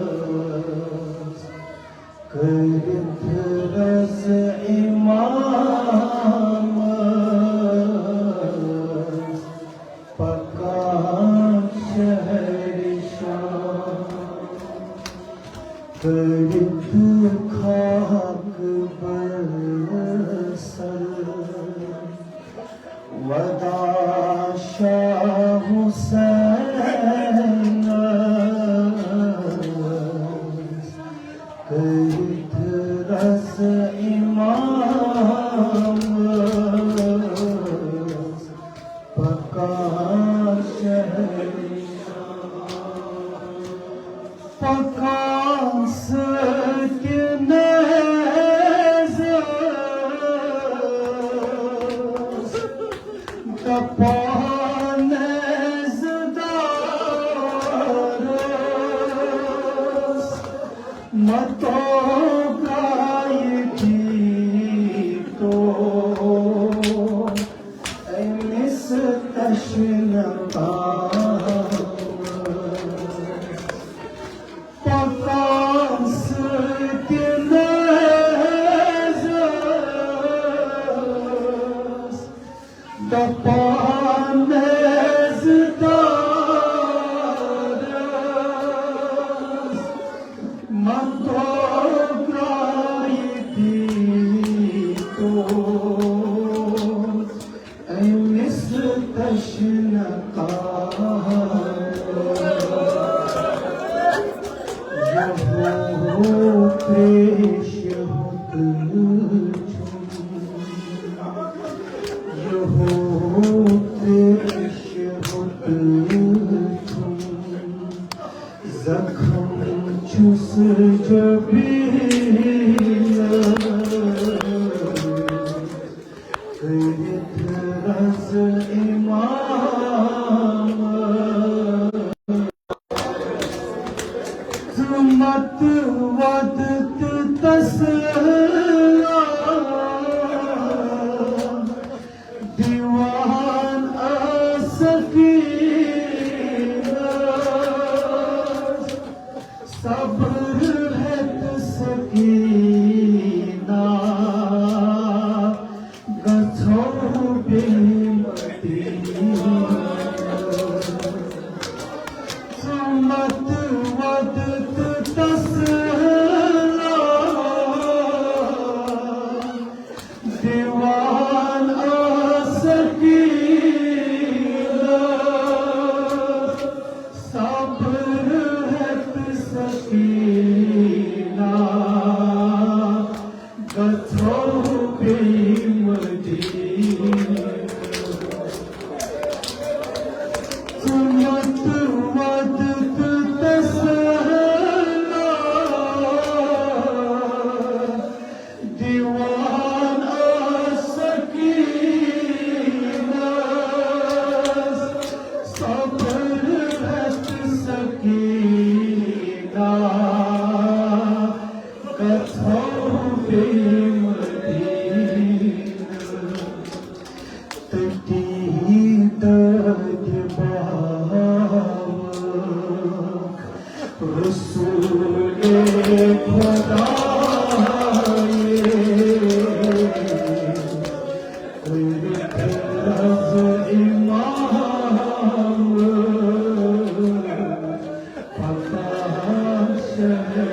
کاروانس کٔرِتھ رز امامس پکان شہر شام۔ کٔرِتھ خاک بر سر وداع شاہ حسینس کٔرِتھ رز امامس پکان شہر پکان سۭتۍ نیزس دپان نیزٕ دارس متو گایہِ دیٖتو أمِس تشنہٕ تامس۔ پکان سۭتۍ نیزس دپان نیزٕ دارس متو گایہِ دیٖتو أمِس تشنہٕ تامس۔ یہو تریش ہوت چھُم، یہو تریش ہوت چھُم، زخم چھُس جبینس کٔرِتھ رز امام۔ ژٕ مت ود تہٕ تسلا دِوان ٲس سکینس۔ صبر ہیٚتھ سکینہ گژھو بیٚیہِ مدینہ۔ ژٕ مت ود تہٕ تسلا دِوان ٲس سکینہ۔ صبر ہیٚتھ سکینہ گژھو بیٚیہِ مدینہ۔ ژٕ مت ود تہٕ تسلا دِوان ٲس سکینس۔ صبر ہیٚتھ سکینہ گژھو بیٚیہِ مدینہ۔ تٔتی دٲدِ باوَکھ رسولِ خدایے، کٔرِتھ رز امام پتہ شہر۔